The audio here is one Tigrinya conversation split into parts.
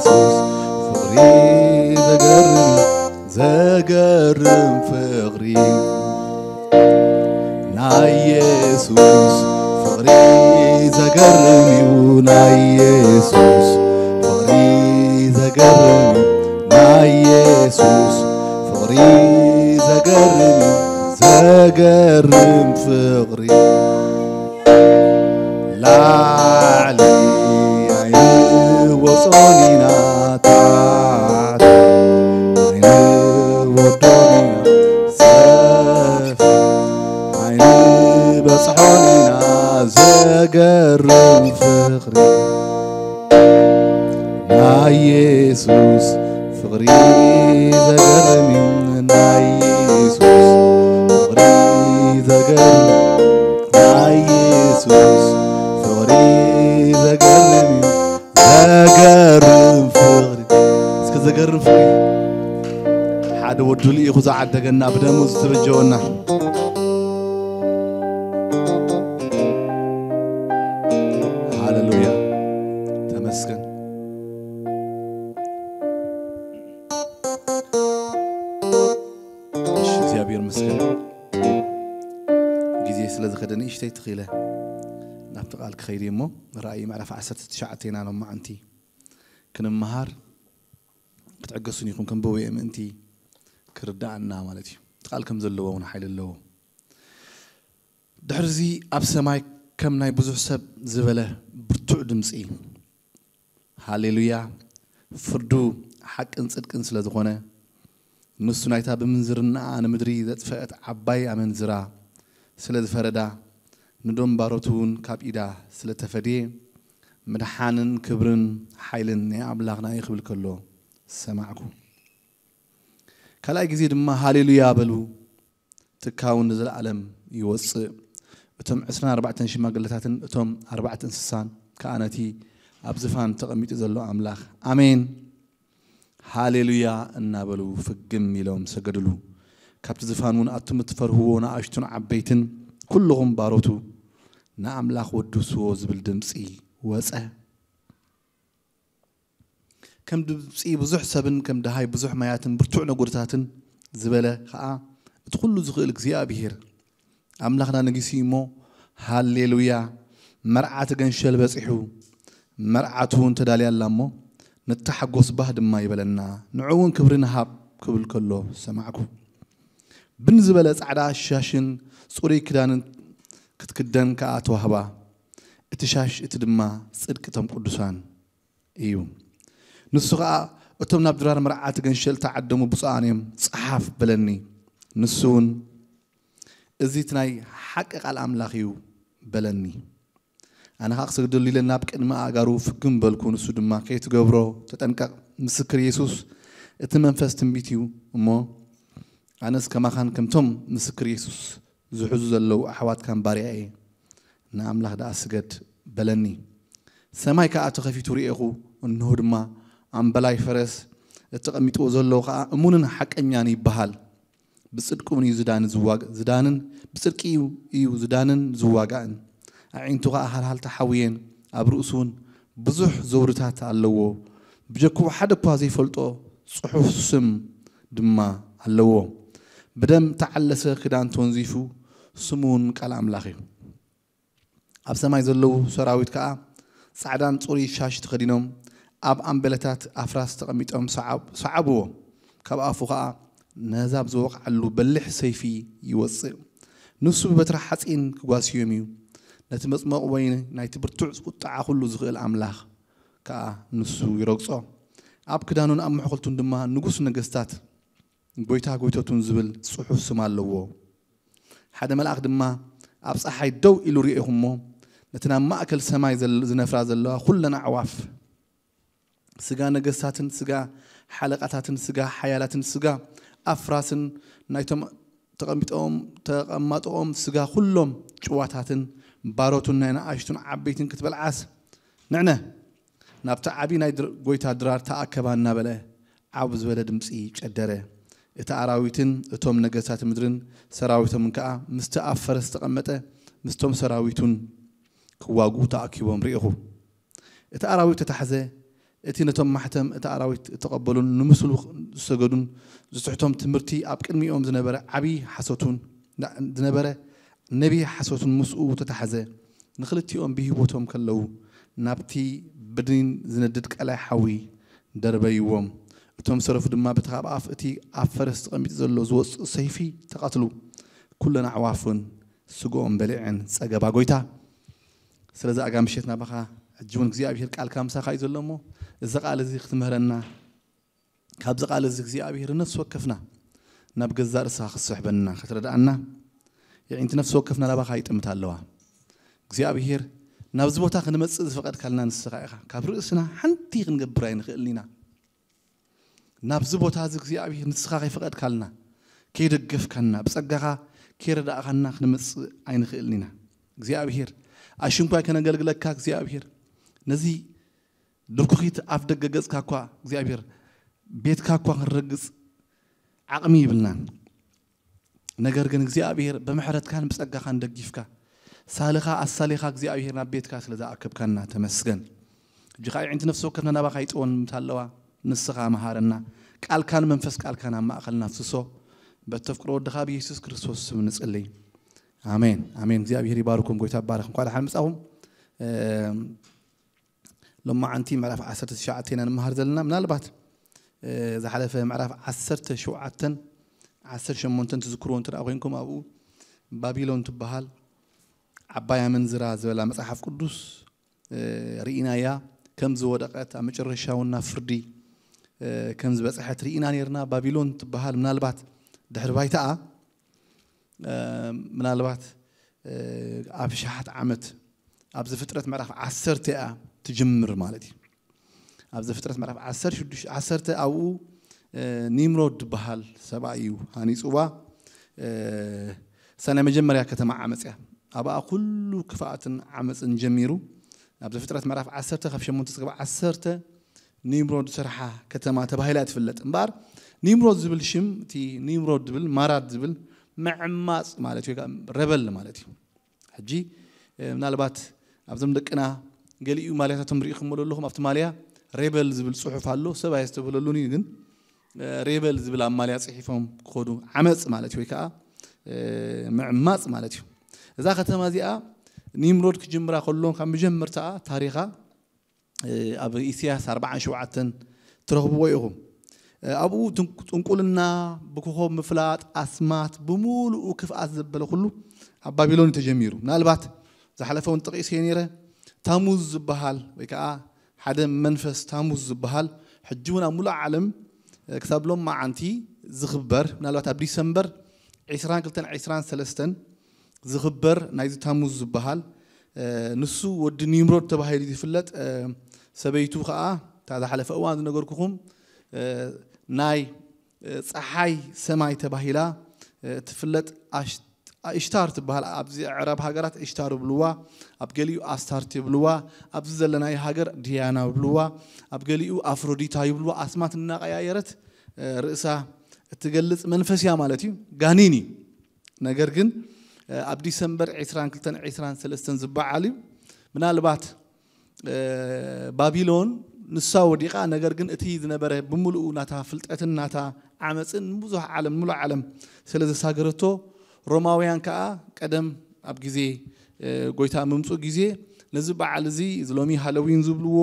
ኢየሱስ ፍቕሪ ዘገርም፣ ዘገርም ፍቕሪ ናይ ኢየሱስ ፍቕሪ ዘገርም እዩ። ናይ ኢየሱስ ፍቕሪ ዘገርም እዩ። ናይ ኢየሱስ ፍቕሪ ዘገርም እዩ። ዘገርም ፍቕሪ ላዕሊ ኣይንወጾን ኢና፣ ታሕቲ ኣይንወርዶን ኢና፣ ሰፊ ኣይንበጽሖን ኢና። ዘገርም ፍቕሪ ናይ ኢየሱስ ፍቕሪ ዘገርም እዩ። ናይ ኢየሱስ ፍቕሪ ዘገርም፣ ናይ ኢየሱስ ፍቕሪ ዘገርም እዩ። ዘገርም ፍቕሪ። እስከ ዘገርም ፍቕሪ። ሓደ ወዱ ልኢኹ ዝዓደገና፣ ብደሙ ዝተበጀወና። ሃሌሉያ። ተመስገን። እሺ፣ እግዚኣብሔር ይመስገን። ግዜ ስለ ዝኸደ ንእሽተይ ትኽኢለ ናብቲ ቃል ክኸይድ እየ እሞ፣ ራእይ ምዕራፍ ዓሰርተ ትሽዓተ ኢና ሎማዓንቲ ክንመሃር። ክትዕገሱን ኢኹም፣ ከንብቦ እየ ምእንቲ ክርዳኣና ማለት እዩ። እቲ ቃል ከም ዘለዎ እውን ሓይሊ ኣለዎ። ድሕርዚ ኣብ ሰማይ ከም ናይ ብዙሕ ሰብ ዝበለ ብርቱዕ ድምፂ፣ ሃሌሉያ፣ ፍርዱ ሓቅን ጽድቅን ስለ ዝኾነ፣ ንሱ ናይታ ብምንዝርናኣ ንምድሪ ዘጥፈአት ዓባይ ኣመንዝራ ስለ ዝፈረዳ፣ ንዶም ባሮቱ እውን ካብ ኢዳ ስለ ተፈድየ፣ ምድሓንን ክብርን ሓይልን ናይ ኣምላኽና እዩ ክብል ከሎ ሰማዕኩ። ካልኣይ ግዜ ድማ ሃሌሉያ በሉ፣ ትካውን ንዘለኣለም ይወጽእ። እቶም ዕስራን ኣርባዕተን ሽማግለታትን እቶም ኣርባዕተ እንስሳን ከኣ ነቲ ኣብ ዝፋን ተቐሚጡ ዘሎ ኣምላኽ ኣሜን፣ ሃሌሉያ እናበሉ ፍግም ኢሎም ሰገዱሉ። ካብቲ ዝፋን እውን ኣቱም እትፈርህዎ ንኣሽቱን ዓበይትን ኩልኹም ባሮቱ ንኣምላኽ ወድስዎ ዝብል ድምፂ ወጸ። ከም ድምፂ ብዙሕ ሰብን ከም ደሃይ ብዙሕ ማያትን ብርቱዕ ነጎድታትን ዝበለ ኸዓ እቲ ኩሉ ዝኽእል እግዚኣብሔር ኣምላኽና ነጊሱ እዩ እሞ፣ ሃሌሉያ፣ መርዓቲ ገንሸል በፂሑ፣ መርዓቱ እውን ተዳልያ ኣላ እሞ፣ ንተሓጎስ ባህ ድማ ይበለና፣ ንዑ እውን ክብሪ ንሃብ ክብል ከሎ ሰማዕኩ። ብን ዝበለ ፃዕዳ ሻሽን ፅሩይ ክዳንን ክትክደን ከዓ ተዋህባ። እቲ ሻሽ እቲ ድማ ፅድቂ እቶም ቅዱሳን እዩ። ንሱ ኸዓ፣ እቶም ናብ ድራር መርዓቲ ገንሸል ተዓደሙ ብፁዓን እዮም፣ ጸሓፍ በለኒ። ንሱ እውን፣ እዚ እቲ ናይ ሓቂ ቃል ኣምላኽ እዩ በለኒ። ኣነ ኸዓ ክሰግደሉ ኢለ ናብ ቅድሚ ኣእጋሩ ፍግም በልኩ። ንሱ ድማ፣ ከይትገብሮ ተጠንቀቕ፣ ምስክር የሱስ እቲ መንፈስ ትንቢት እዩ እሞ፣ ኣነስ ከማኻን ከምቶም ምስክር የሱስ ዝሕዙ ዘለዉ ኣሕዋትካን ባርያ እየ፣ ንኣምላኽ ደኣ ስገድ በለኒ። ሰማይ ከኣ ተኸፊቱ ርኤኹ፣ እንሆ ድማ ኣምበላይ ፈረስ፣ እቲ ተቐሚጥዎ ዘሎ ከኣ እሙንን ሓቀኛን ይበሃል። ብጽድቂ እውን እዩ ዝዳኒ ዝዋግ-፣ ዝዳንን፣ ብጽድቂ እዩ፣ እዩ ዝዳንን ዝዋጋእን። ኣዒንቱ ከኣ ሃልሃል ተሓውየን፣ ኣብ ርእሱ እውን ብዙሕ ዘውድታት ኣለዎ። ብጀክኡ ሓደ እኳ ዘይፈልጦ ጽሑፍ ስም ድማ ኣለዎ። ብደም ተዓለሰ ክዳን ተወንዚፉ፣ ስሙ እውን ቃል ኣምላኽ እዩ። ኣብ ሰማይ ዘለዉ ሰራዊት ከኣ ጻዕዳን ጽሩይ ሻሽ ተኸዲኖም፣ ኣብ ኣምበለታት ኣፍራስ ተቐሚጦም ሰዓብ-፣ ሰዓብዎ። ካብ ኣፉ ኸኣ ነህዛብ ዝወቕዓሉ በሊሕ ሰይፊ ይወጽእ። ንሱ ብበትሪ ሓጺን ክጓስዮም እዩ። ነቲ መጽመቕ ወይኒ ናይቲ ብርቱዕ ቁጥዓ ኩሉ ዝኽእል ኣምላኽ ከኣ ንሱ ይረግጾ። ኣብ ክዳኑን ኣብ መሕኮልቱን ድማ ንጉስ ነገስታት፣ ጎይታ ጎይቶቱን ዝብል ጽሑፍ ስም ኣለዎ። ሓደ መልኣኽ ድማ ኣብ ጸሓይ ደው ኢሉ ርኤኹ እሞ፣ ነተን ኣብ ማእከል ሰማይ ዘል-፣ ዝነፍራ ዘለዋ ኩለን ኣዕዋፍ፣ ስጋ ነገስታትን ስጋ ሓለቓታትን ስጋ ሓያላትን ስጋ ኣፍራስን ናይቶም ተቐሚጦም፣ ተቐማጦኦም ስጋ ኩሎም ጭዋታትን ባሮቱን ናይ ንኣሽቱን ዓበይትን ክትበልዓስ ንዕነ ናብቲ ዓቢ ናይ ድር-፣ ጎይታ ድራር ተኣከባ እናበለ ዓው ዝበለ ድምጺ ጨደረ። እቲ ኣራዊትን እቶም ነገስታት ምድርን ሰራዊቶምን ከኣ ምስቲ ኣብ ፈረስ ዝተቐመጠ ምስቶም ሰራዊቱን ክዋግኡ ተኣኪቦም ርኢኹ። እቲ ኣራዊት ተታሕዘ፣ እቲ ነቶም ማሕተም እቲ ኣራዊት እተቐበሉን ንምስሉ ዝሰገዱን ዝትሕቶም ትምህርቲ ኣብ ቅድሚኦም ዝነበረ ዓብዪ ሓሶቱን ዝነበረ ነቢይ ሓሶቱን ምስኡ ተታሕዘ። ንኽልቲኦም ብህይወቶም ከለዉ ናብቲ ብድኒን ዝነድድ ቀላይ ሓዊ ደርበይዎም። እቶም ሰረፉ ድማ በቲ ካብ ኣፍ እቲ ኣብ ፈረስ ተቐሚጡ ዘሎ ዝወጽእ ሰይፊ ተቐትሉ። ኩለን ኣዕዋፍ እውን ስግኦም በሊዐን ጸገባ። ጎይታ፣ ስለዚ ኣጋ ምሸት ናባኻ ሕጂ እውን እግዚኣብሔር ቃልካ ምሳኻ እዩ ዘሎ እሞ እዚ ቃል እዚ ክትምህረና ካብዚ ቃል እዚ እግዚኣብሔር ነፍሲ ወከፍና ናብ ገዛእ ርእስኻ ክትስሕበና ክትረድኣና የዒንቲ ነፍሲ ወከፍና ናባኻ ይጥምት ኣለዋ። እግዚኣብሔር ናብዚ ቦታ ክንመጽእ ዝፈቐድካልና ንስኻ ኢኻ። ካብ ርእስና ሓንቲ ክንገብር ኣይንኽእልን ኢና። ናብዚ ቦታ እዚ እግዚኣብሔር ንስኻ ከይፈቐድካልና ከይደገፍካና ብጸጋኻ ከይረዳእኻና ክንመጽእ ኣይንኽእልን ኢና። እግዚኣብሔር ኣሽንኳይ ከነገልግለካ እግዚኣብሔር ነዚ ድርኩኺት ኣፍ ደገ ገጽካ እኳ እግዚኣብሔር ቤትካ እኳ ክንረግጽ ዓቕሚ ይብልናን። ነገር ግን እግዚኣብሔር ብምሕረትካን ብጸጋኻን ደጊፍካ ሳልኻ ኣሳሊኻ እግዚኣብሔር ናብ ቤትካ ስለ ዝኣከብካና ተመስገን። ሕጂ ከዓ ይዕንቲ ነፍሲ ወከፍና ናባኻ ይጥወን ምታለዋ ንስኻ መሃረና። ቃልካን መንፈስ ቃልካን ኣብ ማእኸልና ፍስሶ በተፍቅሮ ወድኻ ብየሱስ ክርስቶስ ስም ንጽልይ። ኣሜን ኣሜን። እግዚኣብሔር ይባርኩም። ጎይታ ይባረክ። እንኳ ደሓን መጻኹም። ሎማዓንቲ ምዕራፍ ዓሰርተ ትሽዓተ ኢና ንመሃር ዘለና። ምናልባት ዝሓለፈ ምዕራፍ ዓሰርተ ሸውዓተን ዓሰርተ ሸሞንተን ትዝክርዎ እንተ ደኣ ኮይንኩም ኣብኡ ባቢሎን ትበሃል ዓባይ ኣመንዝራ ዝበላ መጽሓፍ ቅዱስ ርኢናያ ከም ዝወደቐት ኣብ መጨረሻ እውን ናብ ፍርዲ ከም ዝበጽሐት ርኢና ነርና። ባቢሎን ትበሃል ምናልባት ድሕሪ ባይታኣ ምናልባት ኣብ ሸሓት ዓመት ኣብ ዘፍጥረት ምዕራፍ ዓሰርተ እያ ትጅምር ማለት እዩ። ኣብ ዘፍጥረት ምዕራፍ ዓሰርተ ሽዱሽተ ዓሰርተ ኣብኡ ኒምሮድ ዝበሃል ሰብኣይ እዩ ሃኒፅዋ። እሳ ናይ መጀመርያ ከተማ ዓመፅ እያ። ኣብኣ ኩሉ ክፍኣትን ዓመፅን ጀሚሩ። ኣብ ዘፍጥረት ምዕራፍ ዓሰርተ ካብ ሸሞንተ ክሳብ ዓሰርተ ኒምሮድ ዝሰርሓ ከተማ ተባሂላ እያ ትፍለጥ። እምበኣር ኒምሮድ ዝብል ሽም እቲ ኒምሮድ ዝብል ማራድ ዝብል ምዕማፅ ማለት እዩ፣ ሬበል ማለት እዩ። ሕጂ ምናልባት ኣብዞም ደቅና ገሊኡ ማልያታቶም ርኢኹም ኣለኹም። ኣብቲ ማልያ ሬበል ዝብል ፅሑፍ ኣሎ። ሰብ ኣየስተብህለሉን እዩ፣ ግን ሬበል ዝብል ኣብ ማልያ ፅሒፎም ክኸዱ ዓመፅ ማለት እዩ፣ ወይ ከዓ ምዕማፅ ማለት እዩ። እዛ ከተማ እዚኣ ኒምሮድ ክጅምራ ከሎ ካብ መጀመርታኣ ታሪኻ ኣብ ኢሳያስ ኣርባዓን ሸውዓተን ትረኽብዎ ኢኹም። ኣብኡ ጥንቁልና፣ ብኮኸብ ምፍላጥ፣ ኣስማት፣ ብምሉኡ ክፍኣት ዘበለ ኩሉ ኣብ ባቢሎን እዩ ተጀሚሩ። ምናልባት ዝሓለፈ እውን ጠቒሰ ነይረ። ታሙዝ ዝበሃል ወይ ከዓ ሓደ መንፈስ ታሙዝ ዝበሃል ሕጂ እውን ኣብ ሙሉእ ዓለም ክሳብ ሎም መዓንቲ ዝኽበር፣ ምናልባት ኣብ ዲሰምበር ዒስራን ክልተን ዒስራን ሰለስተን ዝኽበር ናይዚ ታሙዝ ዝበሃል ንሱ ወዲ ኒምሮድ ተባሂሉ ዝፍለጥ፣ ሰበይቱ ከዓ እታ ዝሓለፈ እዋን ዝነገርኩኹም ናይ ፀሓይ ሰማይ ተባሂላ ትፍለጥ እሽታር ትበሃል። ኣብዚ ዕረብ ሃገራት እሽታር ይብልዋ፣ ኣብ ገሊኡ ኣስታርት ይብልዋ፣ ኣብዚ ዘለናዮ ሃገር ዲያና ይብልዋ፣ ኣብ ገሊኡ ኣፍሮዲታ ይብልዋ። ኣስማት እናቀያየረት ርእሳ እትገልጽ መንፈስ እያ ማለት እዩ። ጋኔን እዩ። ነገር ግን ኣብ ዲሰምበር ዒስራን ክልተን ዒስራን ሰለስተን ዝበዓል እዩ። ምናልባት ባቢሎን ንሳ ወዲቓ፣ ነገር ግን እቲ ዝነበረ ብምሉኡ ናታ ፍልጠትን ናታ ዓመፅን ንብዙሕ ዓለም ንሙሉእ ዓለም ስለ ዘሳገረቶ፣ ሮማውያን ከዓ ቀደም ኣብ ግዜ ጎይታ ምምፁ ግዜ ነዚ በዓል እዚ፣ እዚ ሎሚ ሃሎዊን ዝብልዎ፣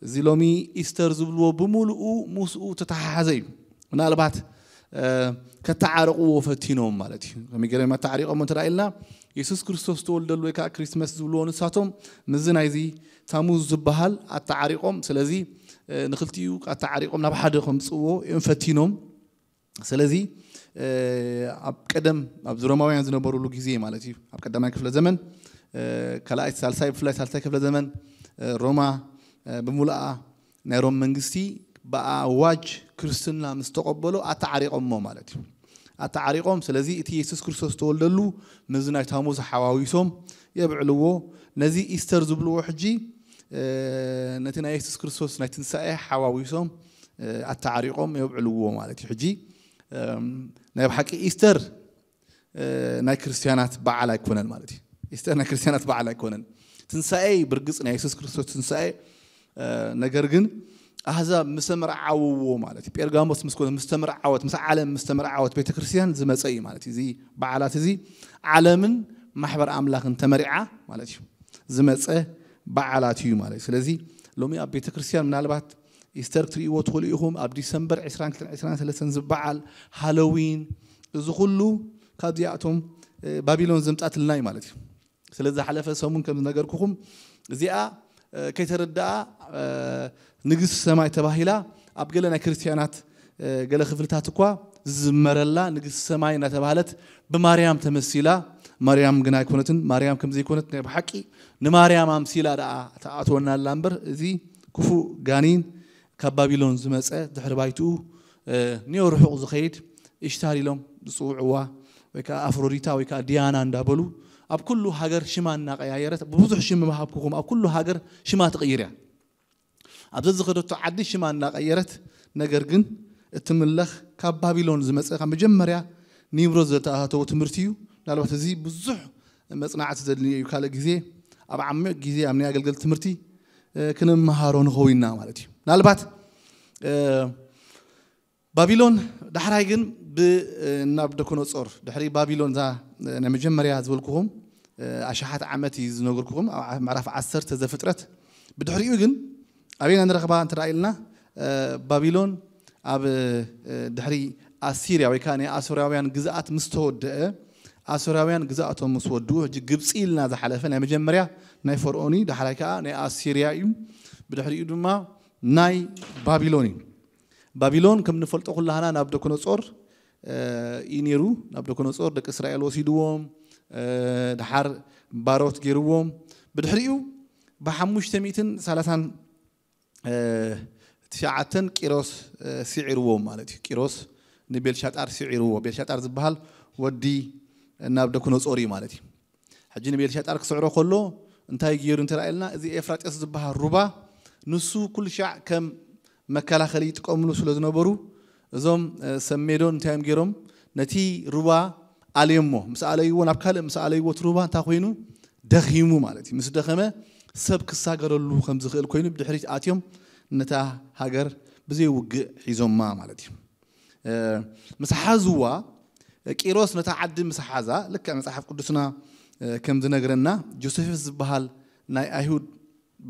እዚ ሎሚ ኢስተር ዝብልዎ ብምሉኡ ምስኡ ተተሓሓዘ እዩ። ምናልባት ከተዓርቕዎ ፈቲኖም ማለት እዩ። ከመይ ገይሮም ኣተዓሪቖም እንተ ኢልና፣ የሱስ ክርስቶስ ዝተወልደሉ ወይ ከዓ ክሪስመስ ዝብልዎ ንሳቶም ምስዚ ናይዚ ታሙዝ ዝበሃል ኣተዓሪቖም። ስለዚ ንክልቲኡ ኣተዓሪቖም ናብ ሓደ ከምፅዎ እዮም ፈቲኖም። ስለዚ ኣብ ቀደም ኣብዚ ሮማውያን ዝነበሩሉ ግዜ ማለት እዩ፣ ኣብ ቀዳማይ ክፍለ ዘመን ካልኣይ ሳልሳይ ብፍላይ ሳልሳይ ክፍለ ዘመን ሮማ ብምሉኣ ናይ ሮም መንግስቲ ብኣዋጅ ክርስትና ምስ ተቐበሎ ኣተዓሪቖሞ ማለት እዩ። ኣተዓሪቖም። ስለዚ እቲ የሱስ ክርስቶስ ዝተወልደሉ ምስዚ ናይ ታሙዝ ሓዋዊሶም የብዕልዎ። ነዚ ኢስተር ዝብልዎ ሕጂ ነቲ ናይ የሱስ ክርስቶስ ናይ ትንሳኤ ሓዋዊሶም ኣተዓሪቖም የብዕልዎ ማለት እዩ። ሕጂ ናይ ብሓቂ ኢስተር ናይ ክርስትያናት በዓል ኣይኮነን ማለት እዩ። ኢስተር ናይ ክርስትያናት በዓል ኣይኮነን። ትንሳኤ ብርግጽ ናይ የሱስ ክርስቶስ ትንሳኤ፣ ነገር ግን ኣህዛብ ምስ ተመርዓውዎ ማለት እዩ። ጴርጋሞስ ምስ ኮነ ምስ ተመርዓወት፣ ምስ ዓለም ምስ ተመርዓወት ቤተክርስትያን ዝመጸ እዩ ማለት እዩ። እዚ በዓላት እዚ ዓለምን ማሕበር ኣምላኽን ተመሪዓ ማለት እዩ ዝመጸ በዓላት እዩ ማለት እዩ። ስለዚ ሎሚ ኣብ ቤተክርስትያን ምናልባት ኢስተር ክትርእይዎ ትኽእሉ ኢኹም። ኣብ ዲሰምበር ዕስራን ክልተን ዕስራን ሰለስተን ዝበዓል ሃሎዊን፣ እዚ ኩሉ ካብዚኣቶም ባቢሎን ዘምጻትልና እዩ ማለት እዩ። ስለ ዝሓለፈ ሰሙን ከም ዝነገርኩኹም እዚኣ ከይተረድኣ ንግስቲ ሰማይ ተባሂላ ኣብ ገለ ናይ ክርስትያናት ገለ ክፍልታት እኳ ዝዝመረላ ንግስቲ ሰማይ እናተባህለት ብማርያም ተመሲላ። ማርያም ግን ኣይኮነትን። ማርያም ከም ዘይኮነት ናይ ብሓቂ ንማርያም ኣምሲላ ደኣ ተኣትወና ኣላ እምበር፣ እዚ ክፉእ ጋኒን ካብ ባቢሎን ዝመጸ ድሕሪ ባይትኡ ኒዮ ርሑቕ ዝኸይድ ኢሽታር ኢሎም ዝጽውዕዋ ወይ ከዓ ኣፍሮዲታ ወይ ከዓ ዲያና እንዳበሉ ኣብ ኩሉ ሃገር ሽማ እናቀያየረት፣ ብዙሕ ሽም ምሃብኩኹም፣ ኣብ ኩሉ ሃገር ሽማ ትቕይር እያ። ኣብ ዘዝኸደቶ ዓዲ ሽማ እናቀየረት፣ ነገር ግን እትምለኽ ካብ ባቢሎን ዝመጸ ካብ መጀመርያ ኒምሮድ ዘተኣታተዎ ትምህርቲ እዩ። ምናልባት እዚ ብዙሕ መጽናዕቲ ዘድልዮ እዩ። ካልእ ግዜ ኣብ ዓሚቕ ግዜ ኣብ ናይ ኣገልግል ትምህርቲ ክንመሃሮ ንኸው ኢና ማለት እዩ። ምናልባት ባቢሎን ዳሕራይ ግን ብናብደኮነጾር ድሕሪ ባቢሎን እዛ ናይ መጀመርያ ዝበልኩኹም ኣሽሓት ዓመት እዩ ዝነገርኩኹም ኣብ ምዕራፍ ዓሰርተ ዘፍጥረት። ብድሕሪኡ ግን ኣበይና ንረኽባ እንተ ኢልና ባቢሎን ኣብ ድሕሪ ኣሲርያ ወይ ከዓ ናይ ኣሶርያውያን ግዝኣት ምስ ተወደአ ኣሶርያውያን ግዝኣቶም ምስ ወድኡ ሕጂ ግብፂ ኢልና ዝሓለፈ ናይ መጀመርያ ናይ ፈርኦን እዩ። ዳሕራይ ከዓ ናይ ኣሲርያ እዩ። ብድሕሪኡ ድማ ናይ ባቢሎን እዩ። ባቢሎን ከም ንፈልጦ ኩላህና ናብ ደኮነጾር እዩ ነይሩ። ናብ ደኮነጾር ደቂ እስራኤል ወሲድዎም፣ ድሓር ባሮት ገይርዎም። ብድሕሪኡ ብሓሙሽተ ሚእትን ሰላሳን ትሽዓተን ቂሮስ ስዒርዎም ማለት እዩ። ቂሮስ ንቤልሻጣር ስዒርዎ። ቤልሻጣር ዝበሃል ወዲ ናብ ደኮነጾር እዩ ማለት እዩ። ሕጂ ንቤልሻጣር ክስዕሮ ከሎ እንታይ ገይሩ እንተ ኢልና፣ እዚ ኤፍራጥስ ዝበሃል ሩባ ንሱ ኩሉ ሻዕ ከም መከላኸሊ ይጥቀምሉ ስለ ዝነበሩ፣ እዞም ሰብ ሜዶን እንታይ እዮም ገይሮም? ነቲ ሩባ ኣለዮሞ። ምስ ኣለይዎ፣ ናብ ካልእ ምስ ኣለይዎ፣ እቲ ሩባ እንታይ ኮይኑ? ደኺሙ ማለት እዩ። ምስ ደኸመ ሰብ ክሳገረሉ ከም ዝኽእል ኮይኑ ብድሕሪት ኣትዮም ነታ ሃገር ብዘይ ውግእ ሒዞማ ማለት እዩ። ምስ ሓዝዋ፣ ቂሮስ ነታ ዓዲ ምስ ሓዛ፣ ልክዕ መጽሓፍ ቅዱስና ከም ዝነግረና፣ ጆሴፍስ ዝበሃል ናይ ኣይሁድ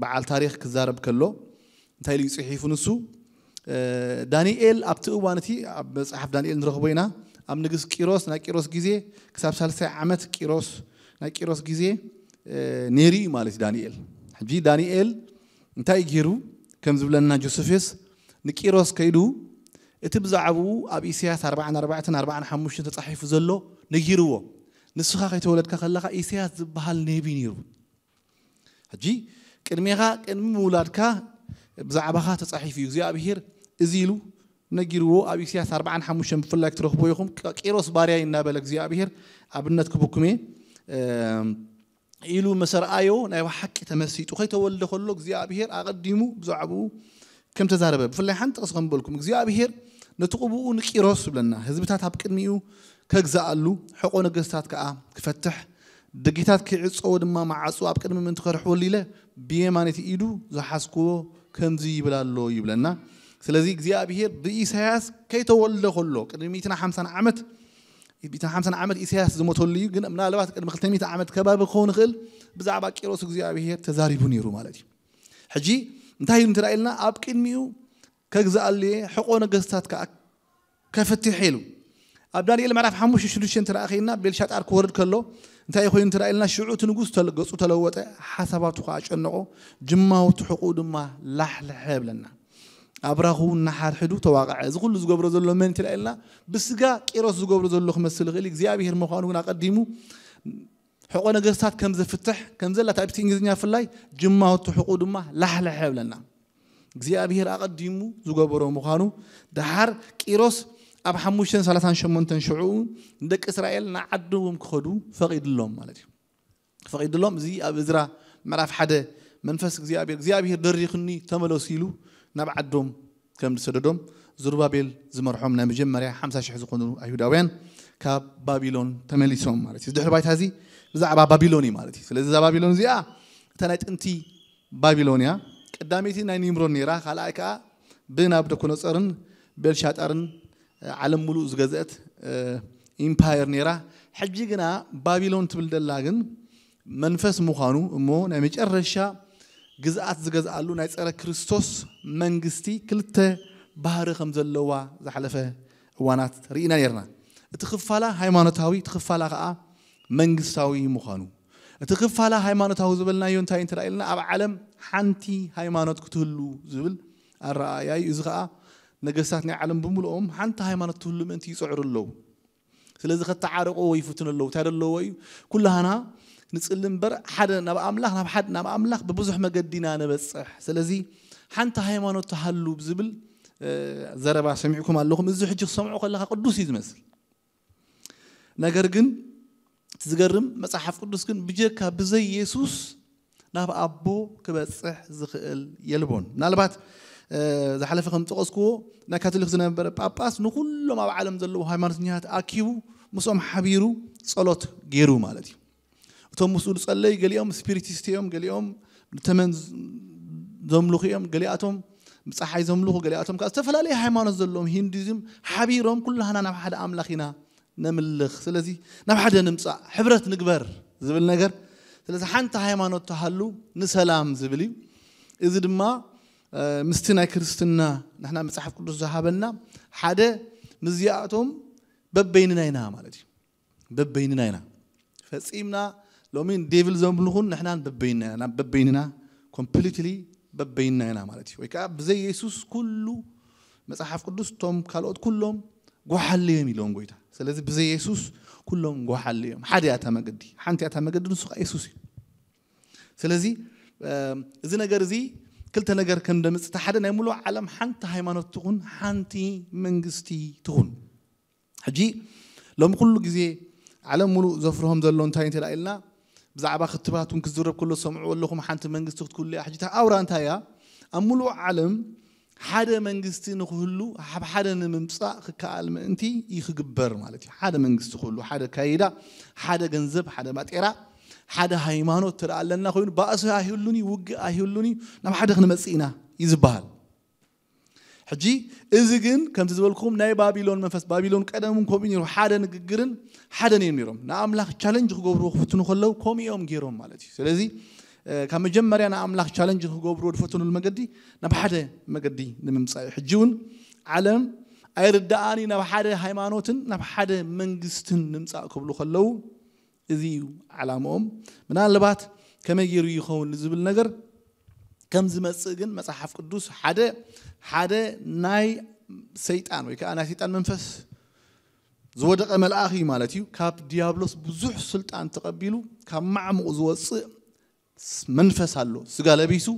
በዓል ታሪኽ ክዛረብ ከሎ እንታይ ኢሉ እዩ ጽሒፉ ንሱ? ዳንኤል ኣብቲ እዋን እቲ ኣብ መጽሓፍ ዳንኤል ንረኽቦ ኢና። ኣብ ንግስ ቂሮስ፣ ናይ ቂሮስ ግዜ ክሳብ ሳልሳይ ዓመት ቂሮስ፣ ናይ ቂሮስ ግዜ ነይሩ እዩ ማለት እዩ ዳንኤል። ሕጂ ዳንኤል እንታይ ገይሩ? ከም ዝብለና ጆሴፍስ ንቂሮስ ከይዱ እቲ ብዛዕባኡ ኣብ ኢሳያስ ኣርባዓን ኣርባዕተን ኣርባዓን ሓሙሽተን ተጻሒፉ ዘሎ ነጊርዎ። ንስኻ ከይተወለድካ ከለኻ ኢሳያስ ዝበሃል ነቢ ነይሩ። ሕጂ ቅድሜኻ፣ ቅድሚ ምውላድካ ብዛዕባኻ ተጻሒፉ እዩ። እግዚኣብሄር እዚ ኢሉ ነጊርዎ። ኣብ ኢሳያስ ኣርባዓን ሓሙሽተን ብፍላይ ክትረኽቦ ኢኹም። ቂሮስ ባርያይ እናበለ እግዚኣብሄር ኣብነት ክብኩም እየ ኢሉ መሰርኣዮ ናይ ብሓቂ ተመሲጡ። ከይተወልደ ከሎ እግዚኣብሄር ኣቐዲሙ ብዛዕባኡ ከም ተዛረበ ብፍላይ ሓንቲ ጥቕሲ ከም በልኩም እግዚኣብሄር ነቲ ቅቡኡ ንቂሮስ ዝብለና ህዝብታት ኣብ ቅድሚኡ ከግዛኣሉ ሕቆ ነገስታት ከኣ ክፈትሕ ደጌታት ክዕጸዎ ድማ መዓጹ ኣብ ቅድሚ ምእንቲ ከርሕወሉ ኢለ ብየማነይቲ ኢዱ ዝሓዝክዎ ከምዚ ይብል ኣሎ ይብለና። ስለዚ እግዚኣብሄር ብኢሳያስ ከይተወልደ ከሎ ቅድሚ ሚእትን ሓምሳን ዓመት ሚእትን ሓምሳን ዓመት ኢሳያስ ዝሞተሉ እዩ። ግን ምናልባት ቅድሚ ክልተ ሚእቲ ዓመት ከባቢ ክኸውን ይኽእል ብዛዕባ ቂሮስ እግዚኣብሄር ተዛሪቡ ነይሩ ማለት እዩ። ሕጂ እንታይ እዩ እንተ ኢልና ኣብ ቅድሚኡ ከግዝኣሉ እየ ሕቆ ነገስታት ከኣ ከፍትሕ ኢሉ ኣብ ዳንኤል ምዕራፍ ሓሙሽተ ሽዱሽተ እንተ ኸይድና ቤልሻጣር ክወርድ ከሎ እንታይ ኮይኑ እንተ ኢልና ሽዑ እቲ ንጉስ ተለ- ገጹ ተለወጠ ሓሳባቱ ከኣ ጨነቆ ጅማውቲ ሕቁኡ ድማ ላሕልሐ ይብለና። ኣብራኹ እናሓርሕዱ ተዋቕዐ። እዚ ኩሉ ዝገብሮ ዘሎ መን እንተ ኢልና ብስጋ ቂሮስ ዝገብሮ ዘሎ ክመስል ይኽእል እዩ እግዚኣብሄር ምዃኑ ግን ኣቐዲሙ ሕቆ ነገስታት ከም ዘፍትሕ ከም ዘላ ታብቲ እንግሊዝኛ ብፍላይ ጅማውቲ ሕቁ ድማ ላሕልሐ ይብለና። እግዚኣብሄር ኣቐዲሙ ዝገበሮ ምዃኑ ደሓር ቂሮስ ኣብ ሓሙሽተን ሰላሳን ሸሞንተን ሽዑ ንደቂ እስራኤል ንዓዶም ክኸዱ ፈቒድሎም ማለት እዩ። ፈቒድሎም እዚ ኣብ እዝራ ምዕራፍ ሓደ መንፈስ እግዚኣብሔር እግዚኣብሔር ደሪኽኒ ተመለሱ ኢሉ ናብ ዓዶም ከም ዝሰደዶም ዝሩባቤል ዝመርሖም ናይ መጀመርያ ሓምሳ ሽሕ ዝኾኑ ኣይሁዳውያን ካብ ባቢሎን ተመሊሶም ማለት እዩ። ድሕሪ ባይታ እዚ ብዛዕባ ባቢሎን እዩ ማለት እዩ። ስለዚ እዛ ባቢሎን እዚኣ እታ ናይ ጥንቲ ባቢሎን እያ። ቀዳመይቲ ናይ ኒምሮድ ነይራ፣ ካልኣይ ከዓ ብናቡከደነፆርን ቤልሻጣርን ዓለም ሙሉእ ዝገዝአት ኢምፓየር ነይራ። ሕጂ ግና ባቢሎን ትብል ደላ ግን መንፈስ ምዃኑ እሞ ናይ መጨረሻ ግዝኣት ዝገዝኣሉ ናይ ፀረ ክርስቶስ መንግስቲ ክልተ ባህሪ ከም ዘለዋ ዝሓለፈ እዋናት ርኢና ነርና። እቲ ክፋላ ሃይማኖታዊ፣ እቲ ክፋላ ከዓ መንግስታዊ ምዃኑ። እቲ ክፋላ ሃይማኖታዊ ዝበልናዮ እንታይ እንተ ኢልና፣ ኣብ ዓለም ሓንቲ ሃይማኖት ክትህሉ ዝብል ኣረኣእያ እዩ። እዚ ከዓ ነገስታት ናይ ዓለም ብምልኦም ሓንቲ ሃይማኖት ትህሉ ምእንቲ ይፅዕሩ ኣለዉ። ስለዚ ከተዓርቕዎ ይፍትኑ ኣለዉ። እንታይ ኣለዎ እዩ? ኩላህና ንፅሊ እምበር ሓደ ናብ ኣምላኽ፣ ናብ ሓደ ናብ ኣምላኽ ብብዙሕ መገዲ ኢና ንበፅሕ። ስለዚ ሓንቲ ሃይማኖት ትሃሉ ብዝብል ዘረባ ሰሚዕኩም ኣለኹም። እዚ ሕጂ ክሰምዖ ከለካ ቅዱስ እዩ ዝመስል። ነገር ግን እቲ ዝገርም፣ መፅሓፍ ቅዱስ ግን ብጀካ ብዘይ የሱስ ናብ ኣቦ ክበፅሕ ዝኽእል የልቦን። ምናልባት ዝሓለፈ ከም ዝጠቐስክዎ፣ ናይ ካቶሊክ ዝነበረ ጳጳስ ንኩሎም ኣብ ዓለም ዘለዉ ሃይማኖተኛታት ኣኪቡ ምስኦም ሓቢሩ ጸሎት ገይሩ ማለት እዩ። እቶም ምስኡ ዝጸለዩ ገሊኦም ስፒሪቲስት እዮም፣ ገሊኦም ንተመን ዘምልኹ እዮም፣ ገሊኣቶም ንፀሓይ ዘምልኹ፣ ገሊኣቶም ከዓ ዝተፈላለየ ሃይማኖት ዘለዎም ሂንዱዝም ሓቢሮም ኩላህና ናብ ሓደ ኣምላኽ ኢና ነምልኽ። ስለዚ ናብ ሓደ ንምፃእ፣ ሕብረት ንግበር ዝብል ነገር። ስለዚ ሓንቲ ሃይማኖት ተሃሉ ንሰላም ዝብል እዩ። እዚ ድማ ምስቲ ናይ ክርስትና ንሕና መፅሓፍ ቅዱስ ዝሃበና ሓደ ምስዚኣቶም በበይንና ኢና ማለት እዩ። በበይንና ኢና ፈፂምና። ሎሚ ዴቪል ዘምልኹን ንሕናን በበይንና ኢና፣ በበይንና ኮምፕሊትሊ በበይንና ኢና ማለት እዩ። ወይ ከዓ ብዘይ የሱስ ኩሉ መፅሓፍ ቅዱስ እቶም ካልኦት ኩሎም ጓሓለዮም ኢሎም ጎይታ። ስለዚ ብዘይ የሱስ ኩሎም ጓሓለዮም። ሓደ ያታ መገዲ፣ ሓንቲ ያታ መገዲ ንሱ ከዓ የሱስ እዩ። ስለዚ እዚ ነገር እዚ ክልተ ነገር ከም ደምፅእ፣ ሓደ ናይ ሙሉእ ዓለም ሓንቲ ሃይማኖት ትኹን፣ ሓንቲ መንግስቲ ትኹን። ሕጂ ሎሚ ኩሉ ግዜ ዓለም ሙሉእ ዘፍርሆም ዘሎ እንታይ እንተ ኢልና፣ ብዛዕባ ክትባት እውን ክዝረብ ከሎ ሰምዑ ኣለኹም። ሓንቲ መንግስቲ ክትክሉ እያ። ሕጂ እታ ኣውራ እንታይ እያ? ኣብ ሙሉእ ዓለም ሓደ መንግስቲ ንክህሉ፣ ኣብ ሓደ ንምምፃእ ክከኣል ምእንቲ እዩ ክግበር ማለት እዩ። ሓደ መንግስቲ ክህሉ፣ ሓደ ካይዳ፣ ሓደ ገንዘብ፣ ሓደ ባጤራ፣ ሓደ ሃይማኖት ትረኣ ኣለና ኮይኑ፣ ባእሲ ኣይህሉን እዩ፣ ውግእ ኣይህሉን እዩ፣ ናብ ሓደ ክንመፅእ ኢና እዩ ዝበሃል። ሕጂ እዚ ግን ከምቲ ዝበልኩም ናይ ባቢሎን መንፈስ፣ ባቢሎን ቀደም እውን ከምኡ ነይሩ። ሓደ ንግግርን ሓደ ነይሩ ነይሮም። ንኣምላኽ ቻለንጅ ክገብርዎ ክፍትኑ ከለዉ ከምኡ እዮም ገይሮም ማለት እዩ። ስለዚ ካብ መጀመርያ ንኣምላኽ ቻለንጅ ክገብርዎ ዝፈተኑሉ መገዲ ናብ ሓደ መገዲ ንምምፃእ እዩ። ሕጂ እውን ዓለም ኣይርዳኣን እዩ፣ ናብ ሓደ ሃይማኖትን ናብ ሓደ መንግስትን ንምፃእ ክብሉ ከለዉ እዚ እዩ ዓላምኦም። ምናልባት ከመይ ገይሩ ይኸውን ዝብል ነገር ከም ዝመፅእ ግን መፅሓፍ ቅዱስ ሓደ ሓደ ናይ ሰይጣን ወይ ከዓ ናይ ሰይጣን መንፈስ ዝወደቐ መልኣኽ እዩ ማለት እዩ። ካብ ዲያብሎስ ብዙሕ ስልጣን ተቐቢሉ ካብ ማዕሙቕ ዝወፅእ መንፈስ ኣሎ፣ ስጋ ለቢሱ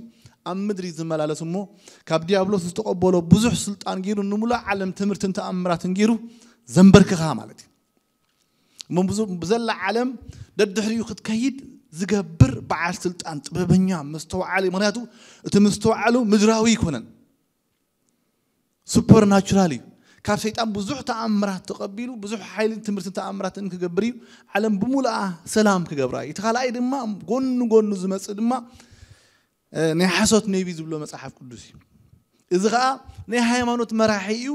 ኣብ ምድሪ ዝመላለስ እሞ ካብ ዲያብሎስ ዝተቐበሎ ብዙሕ ስልጣን ገይሩ ንሙሉእ ዓለም ትምህርትን ተኣምራትን ገይሩ ዘንበርክኻ ማለት እዩ። እሞ ብዘላ ዓለም ደድሕሪኡ ክትከይድ ዝገብር በዓል ስልጣን፣ ጥበበኛ፣ መስተውዓሊ። ምክንያቱ እቲ ምስተውዓሉ ምድራዊ ኣይኮነን፣ ሱፐርናቹራል እዩ። ካብ ሰይጣን ብዙሕ ተኣምራት ተቐቢሉ ብዙሕ ሓይልን ትምህርትን ተኣምራትን ክገብር እዩ። ዓለም ብሙሉኣ ሰላም ክገብራ እዩ። እቲ ካልኣይ ድማ ጎኑ ጎኑ ዝመፅእ ድማ ናይ ሓሶት ነቢ ዝብሎ መፅሓፍ ቅዱስ እዩ። እዚ ከዓ ናይ ሃይማኖት መራሒ እዩ።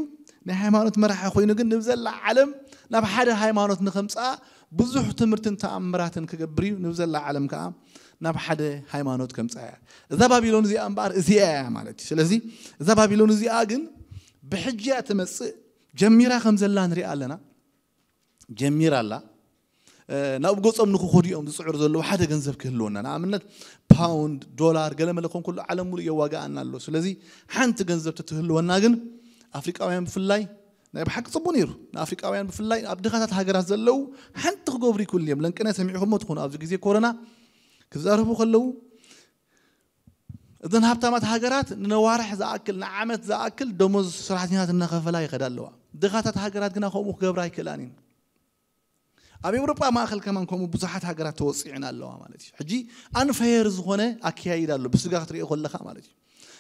ናይ ሃይማኖት መራሒ ኮይኑ ግን ንብዘላ ዓለም ናብ ሓደ ሃይማኖት ንከምፅኣ ብዙሕ ትምህርትን ተኣምራትን ክገብር እዩ። ንብዘላ ዓለም ከዓ ናብ ሓደ ሃይማኖት ከምፅኣ እያ። እዛ ባቢሎን እዚኣ እምበኣር እዚኣ እያ ማለት እዩ። ስለዚ እዛ ባቢሎን እዚኣ ግን ብሕጂ እያ ትመፅእ። ጀሚራ ከም ዘላ ንሪኣ ኣለና። ጀሚራ ኣላ። ናብኡ ገፆም ንክኸዱ እዮም ዝፅዕሩ ዘለዉ። ሓደ ገንዘብ ክህልወና፣ ንኣብነት ፓውንድ፣ ዶላር፣ ገለመለ ኮን ኩሉ ዓለም ሙሉእ የዋግኣና ኣሎ። ስለዚ ሓንቲ ገንዘብ ተትህልወና ግን ኣፍሪቃውያን ብፍላይ ናይ ብሓቂ ፅቡቅ ነይሩ። ንኣፍሪቃውያን ብፍላይ ኣብ ድኻታት ሃገራት ዘለዉ ሓንቲ ክገብሩ ይክእሉ እዮም። ለንቅነ ሰሚዕኹሞ ትኾኑ ኣብዚ ግዜ ኮሮና ክዛረቡ ከለዉ እዘን ሃብታማት ሃገራት ንነዋርሕ ዝኣክል ንዓመት ዝኣክል ደሞዝ ሰራሕተኛታት እናኸፈላ ይኸዳ ኣለዋ። ድኻታት ሃገራት ግና ከምኡ ክገብራ ኣይክእላን እየን። ኣብ ኤውሮጳ ማእኸል ከማን ከምኡ ብዙሓት ሃገራት ተወፂዕን ኣለዋ ማለት እዩ። ሕጂ ኣንፈየር ዝኾነ ኣካያይድ ኣሎ ብስጋ ክትሪኦ ከለኻ ማለት እዩ።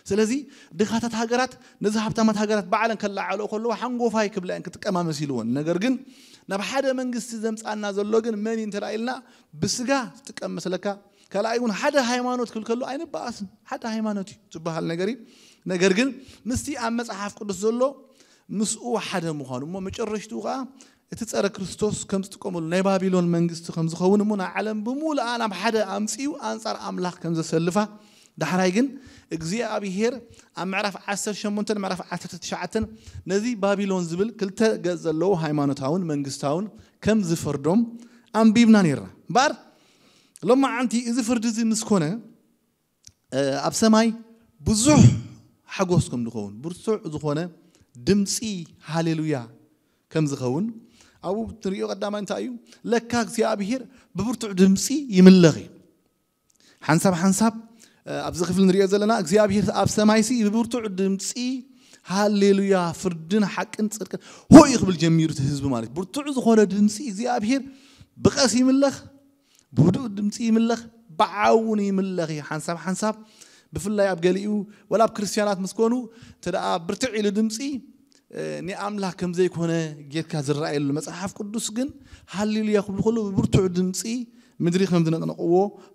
ስለዚ ድኻታት ሃገራት ነዚ ሃብታማት ሃገራት ባዕለን ከለዓዕልኦ ከለዋ ሓንጎፋይ ክብላ እየን ክጥቀማ መሲልወን። ነገር ግን ናብ ሓደ መንግስቲ ዘምፃና ዘሎ ግን መን እዩ እንተ ኢልና ብስጋ ዝጥቀም መስለካ ካልኣይ እውን ሓደ ሃይማኖት ክብል ከሎ ኣይንበኣስን። ሓደ ሃይማኖት እዩ ዝበሃል ነገር እዩ። ነገር ግን ምስቲ ኣብ መጽሓፍ ቅዱስ ዘሎ ምስኡ ሓደ ምዃኑ እሞ መጨረሽትኡ ከዓ እቲ ጸረ ክርስቶስ ከም ዝጥቀመሉ ናይ ባቢሎን መንግስቲ ከም ዝኸውን እሞ ንዓለም ብምሉኣ ናብ ሓደ ኣምጺኡ ኣንጻር ኣምላኽ ከም ዘሰልፋ ዳሕራይ ግን እግዚኣብሔር ኣብ ምዕራፍ ዓሰርተ ሸሞንተ ምዕራፍ ዓሰርተ ትሽዓተ ነዚ ባቢሎን ዝብል ክልተ ገጽ ዘለዎ ሃይማኖታውን መንግስታውን ከም ዝፈርዶም ኣንቢብና ነርና እምበኣር ሎማዓንቲ እዚ ፍርዲ እዚ ምስ ኮነ ኣብ ሰማይ ብዙሕ ሓጎስ ከም ዝኸውን ብርቱዕ ዝኾነ ድምፂ ሃሌሉያ ከም ዝኸውን ኣብኡ ንሪኦ ቀዳማይ እንታይ እዩ? ለካ እግዚኣብሄር ብብርቱዕ ድምፂ ይምለኽ እዩ። ሓንሳብ ሓንሳብ ኣብዚ ክፍሊ ንሪኦ ዘለና እግዚኣብሄር ኣብ ሰማይሲ ብብርቱዕ ድምፂ ሃሌሉያ ፍርድን ሓቅን ፅድቅን ሆይ ክብል ጀሚሩ እቲ ህዝቢ ማለት ብርቱዕ ዝኾነ ድምፂ እግዚኣብሄር ብቐስ ይምለኽ ብህዱእ ድምፂ ይምለኽ ብዓውን ይምለኽ እዩ ሓንሳብ ሓንሳብ ብፍላይ ኣብ ገሊኡ ወላ ኣብ ክርስትያናት ምስ ኮኑ እንተ ደኣ ብርትዕ ኢሉ ድምፂ ንኣምላኽ ከም ዘይኮነ ጌርካ ዝረኣየሉ መፅሓፍ ቅዱስ ግን ሃሌሉያ ክብሉ ከሎ ብብርቱዕ ድምፂ ምድሪ ከም ዝነቕነቕዎ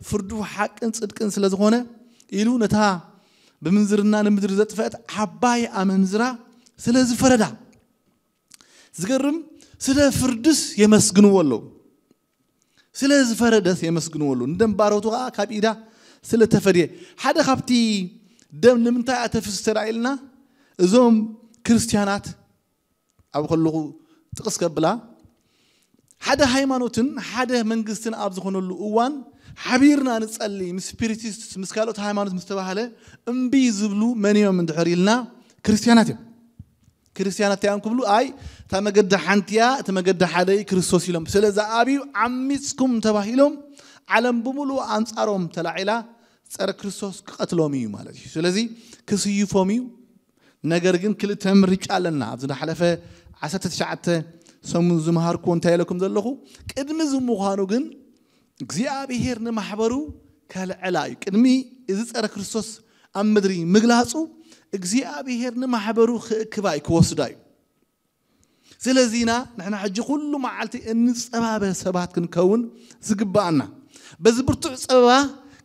ፍርዱ ሓቅን ፅድቅን ስለ ዝኾነ ኢሉ ነታ ብምንዝርና ንምድሪ ዘጥፈአት ዓባይ ኣመንዝራ ስለ ዝፈረዳ ዝገርም ስለ ፍርድስ የመስግንዎ ኣለዉ ስለ ዝፈረደስ የመስግንዎ ኣለዉ ንደም ባሮቱ ከዓ ካብ ኢዳ ስለ ተፈድየ ሓደ ካብቲ ደም ንምንታይ ኣተፍስ ተላኢልና እዞም ክርስትያናት ኣብ ከለኹ ጥቕስ ከብላ ሓደ ሃይማኖትን ሓደ መንግስትን ኣብ ዝኾነሉ እዋን ሓቢርና ንጸሊ ምስ ስፒሪቲስት ምስ ካልኦት ሃይማኖት ምስ ተባህለ እምቢ ዝብሉ መን እዮም እንድሕር ኢልና ክርስትያናት እዮም ክርስትያናት እዮም ክብሉ ኣይ እታ መገዲ ሓንቲ እያ እቲ መገዲ ሓደ እዩ ክርስቶስ ኢሎም ስለ ዝኣብዩ ዓሚፅኩም ተባሂሎም ዓለም ብምሉእ ኣንፃሮም ተላዒላ ፀረ ክርስቶስ ክቐትሎም እዩ ማለት እዩ ስለዚ ክስይፎም እዩ ነገር ግን ክልተ ምርጫ ኣለና ኣብዚ ዝሓለፈ ዓሰርተ ትሽዓተ ሰሙን ዝመሃርኩዎ እንታይ ኢለኩም ዘለኹ ቅድሚ እዚ ምዃኑ ግን እግዚኣብሄር ንማሕበሩ ከልዕላ እዩ ቅድሚ እዚ ፀረ ክርስቶስ ኣብ ምድሪ ምግላፁ እግዚኣብሄር ንማሕበሩ ክእክባ እዩ ክወስዳ እዩ ስለዚና ንሕና ሕጂ ኩሉ መዓልቲ እንፀባበ ሰባት ክንከውን ዝግባኣና በዚ ብርቱዕ ፀበባ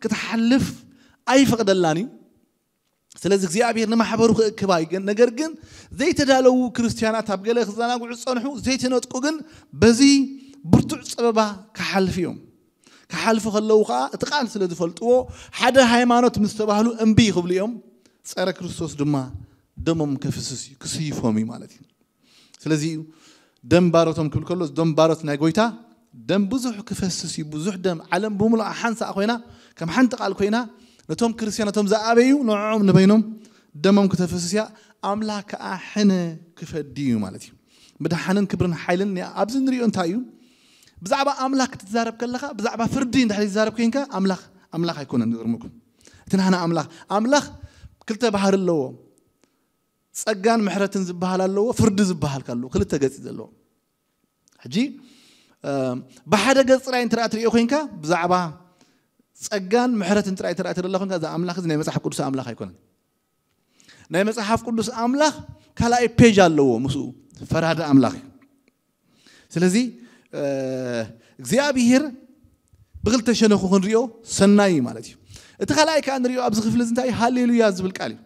ክትሓልፍ ኣይፈቕደላን እዩ ስለዚ እግዚኣብሔር ንማሕበሩ ክእክባ ይገን ነገር ግን ዘይተዳለዉ ክርስትያናት ኣብ ገለ ክዘናግዑ ዝፀንሑ ዘይተነጥቁ ግን በዚ ብርቱዕ ፀበባ ክሓልፍ እዮም ክሓልፉ ከለዉ ከዓ እቲ ቃል ስለ ዝፈልጥዎ ሓደ ሃይማኖት ምስ ተባህሉ እምቢ ይክብሉ እዮም ፀረ ክርስቶስ ድማ ደሞም ከፍስስ እዩ ክስይፎም እዩ ማለት እዩ ስለዚ ደም ባሮቶም ክብል ከሎ ደም ባሮት ናይ ጎይታ ደም ብዙሕ ክፈስስ እዩ ብዙሕ ደም ዓለም ብምሉኣ ሓንሳእ ኮይና ከም ሓንቲ ቃል ኮይና ነቶም ክርስትያን ነቶም ዝኣበዩ ንዕኦም ንበይኖም ደሞም ክተፍስስ እያ ኣምላኽ ከዓ ሕነ ክፈዲ እዩ ማለት እዩ ምድሓንን ክብርን ሓይልን ኣብዚ ንሪኦ እንታይ እዩ ብዛዕባ ኣምላኽ ክትዛረብ ከለኻ ብዛዕባ ፍርዲ እንድሕር ዝዛረብ ኮይንካ ኣምላኽ ኣምላኽ ኣይኮነን ዝርምኩም እቲ ናህና ኣምላኽ ኣምላኽ ክልተ ባህሪ ኣለዎ ጸጋን ምሕረትን ዝበሃል ኣለዎ ፍርዲ ዝበሃል ከሎ ክልተ ገጽ ዘለዎ ሕጂ ብሓደ ገጽ ጥራይ እንተ ትሪኦ ኮይንካ ብዛዕባ ጸጋን ምሕረትን ጥራይ እንተ ትሪኦ ኮይንካ እዚ ኣምላኽ እዚ ናይ መጽሓፍ ቅዱስ ኣምላኽ ኣይኮነን ናይ መጽሓፍ ቅዱስ ኣምላኽ ካልኣይ ፔጅ ኣለዎ ምስኡ ፈራዲ ኣምላኽ እዩ ስለዚ እግዚኣብሄር ብክልተ ሸነኹ ክንሪኦ ሰናይ እዩ ማለት እዩ እቲ ካልኣይ ከዓ ንሪኦ ኣብዚ ክፍሊ እዚ እንታይ ሃሌሉያ ዝብል ቃል እዩ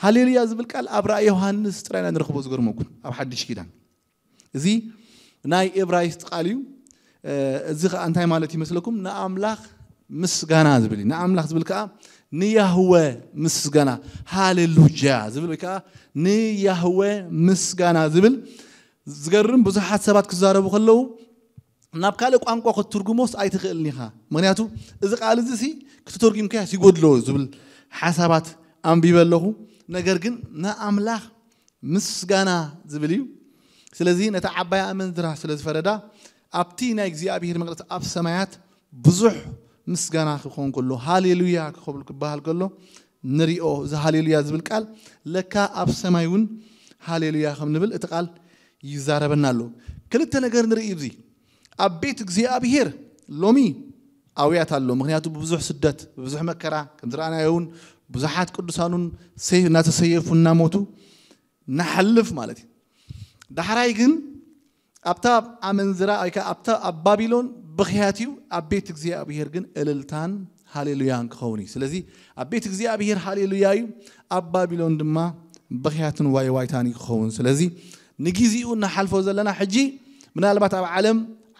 ሃሌሉያ ዝብል ቃል ኣብ ራእይ ዮሃንስ ጥራይና ንረኽቦ ዝገርመኩም ኣብ ሓድሽ ኪዳን እዚ ናይ ኤብራይስጥ ቃል እዩ እዚ ከዓ እንታይ ማለት ይመስለኩም ንኣምላኽ ምስጋና ዝብል እዩ ንኣምላኽ ዝብል ከዓ ንያህወ ምስጋና ሃሌሉያ ዝብል ወይ ከዓ ንያህወ ምስጋና ዝብል ዝገርም ብዙሓት ሰባት ክዛረቡ ከለዉ ናብ ካልእ ቋንቋ ክትትርጉሞስ ኣይትኽእልን ኢኻ ምክንያቱ እዚ ቃል እዚ ሲ ክትተርጉምካዮ ይጎድሎ ዝብል ሓሳባት ኣንቢበ ኣለኹ ነገር ግን ንኣምላኽ ምስጋና ዝብል እዩ ስለዚ ነታ ዓባይ ኣመንዝራ ስለ ዝፈረዳ ኣብቲ ናይ እግዚኣብሔር መቅደስ ኣብ ሰማያት ብዙሕ ምስጋና ክኸውን ከሎ ሃሌሉያ ክኸብል ክበሃል ከሎ ንሪኦ እዚ ሃሌሉያ ዝብል ቃል ለካ ኣብ ሰማይ እውን ሃሌሉያ ከም ንብል እቲ ቃል ይዛረበና ኣሎ ክልተ ነገር ንርኢ እዚ ኣብ ቤት እግዚኣብሔር ሎሚ ኣውያት ኣሎ ምክንያቱ ብብዙሕ ስደት ብብዙሕ መከራ ከም ዝረኣናዮ እውን ብዙሓት ቅዱሳኑን እናተሰየፉ እናሞቱ ንሓልፍ ማለት እዩ ዳሕራይ ግን ኣብታ ኣመንዝራ ወይ ከዓ ኣብታ ኣብ ባቢሎን ብኽያት እዩ፣ ኣብ ቤት እግዚኣብሔር ግን እልልታን ሃሌሉያን ክኸውን እዩ። ስለዚ ኣብ ቤት እግዚኣብሔር ሃሌሉያ እዩ፣ ኣብ ባቢሎን ድማ ብኽያትን ዋይዋይታን እዩ ክኸውን። ስለዚ ንግዜኡ እናሓልፎ ዘለና ሕጂ ምናልባት ኣብ ዓለም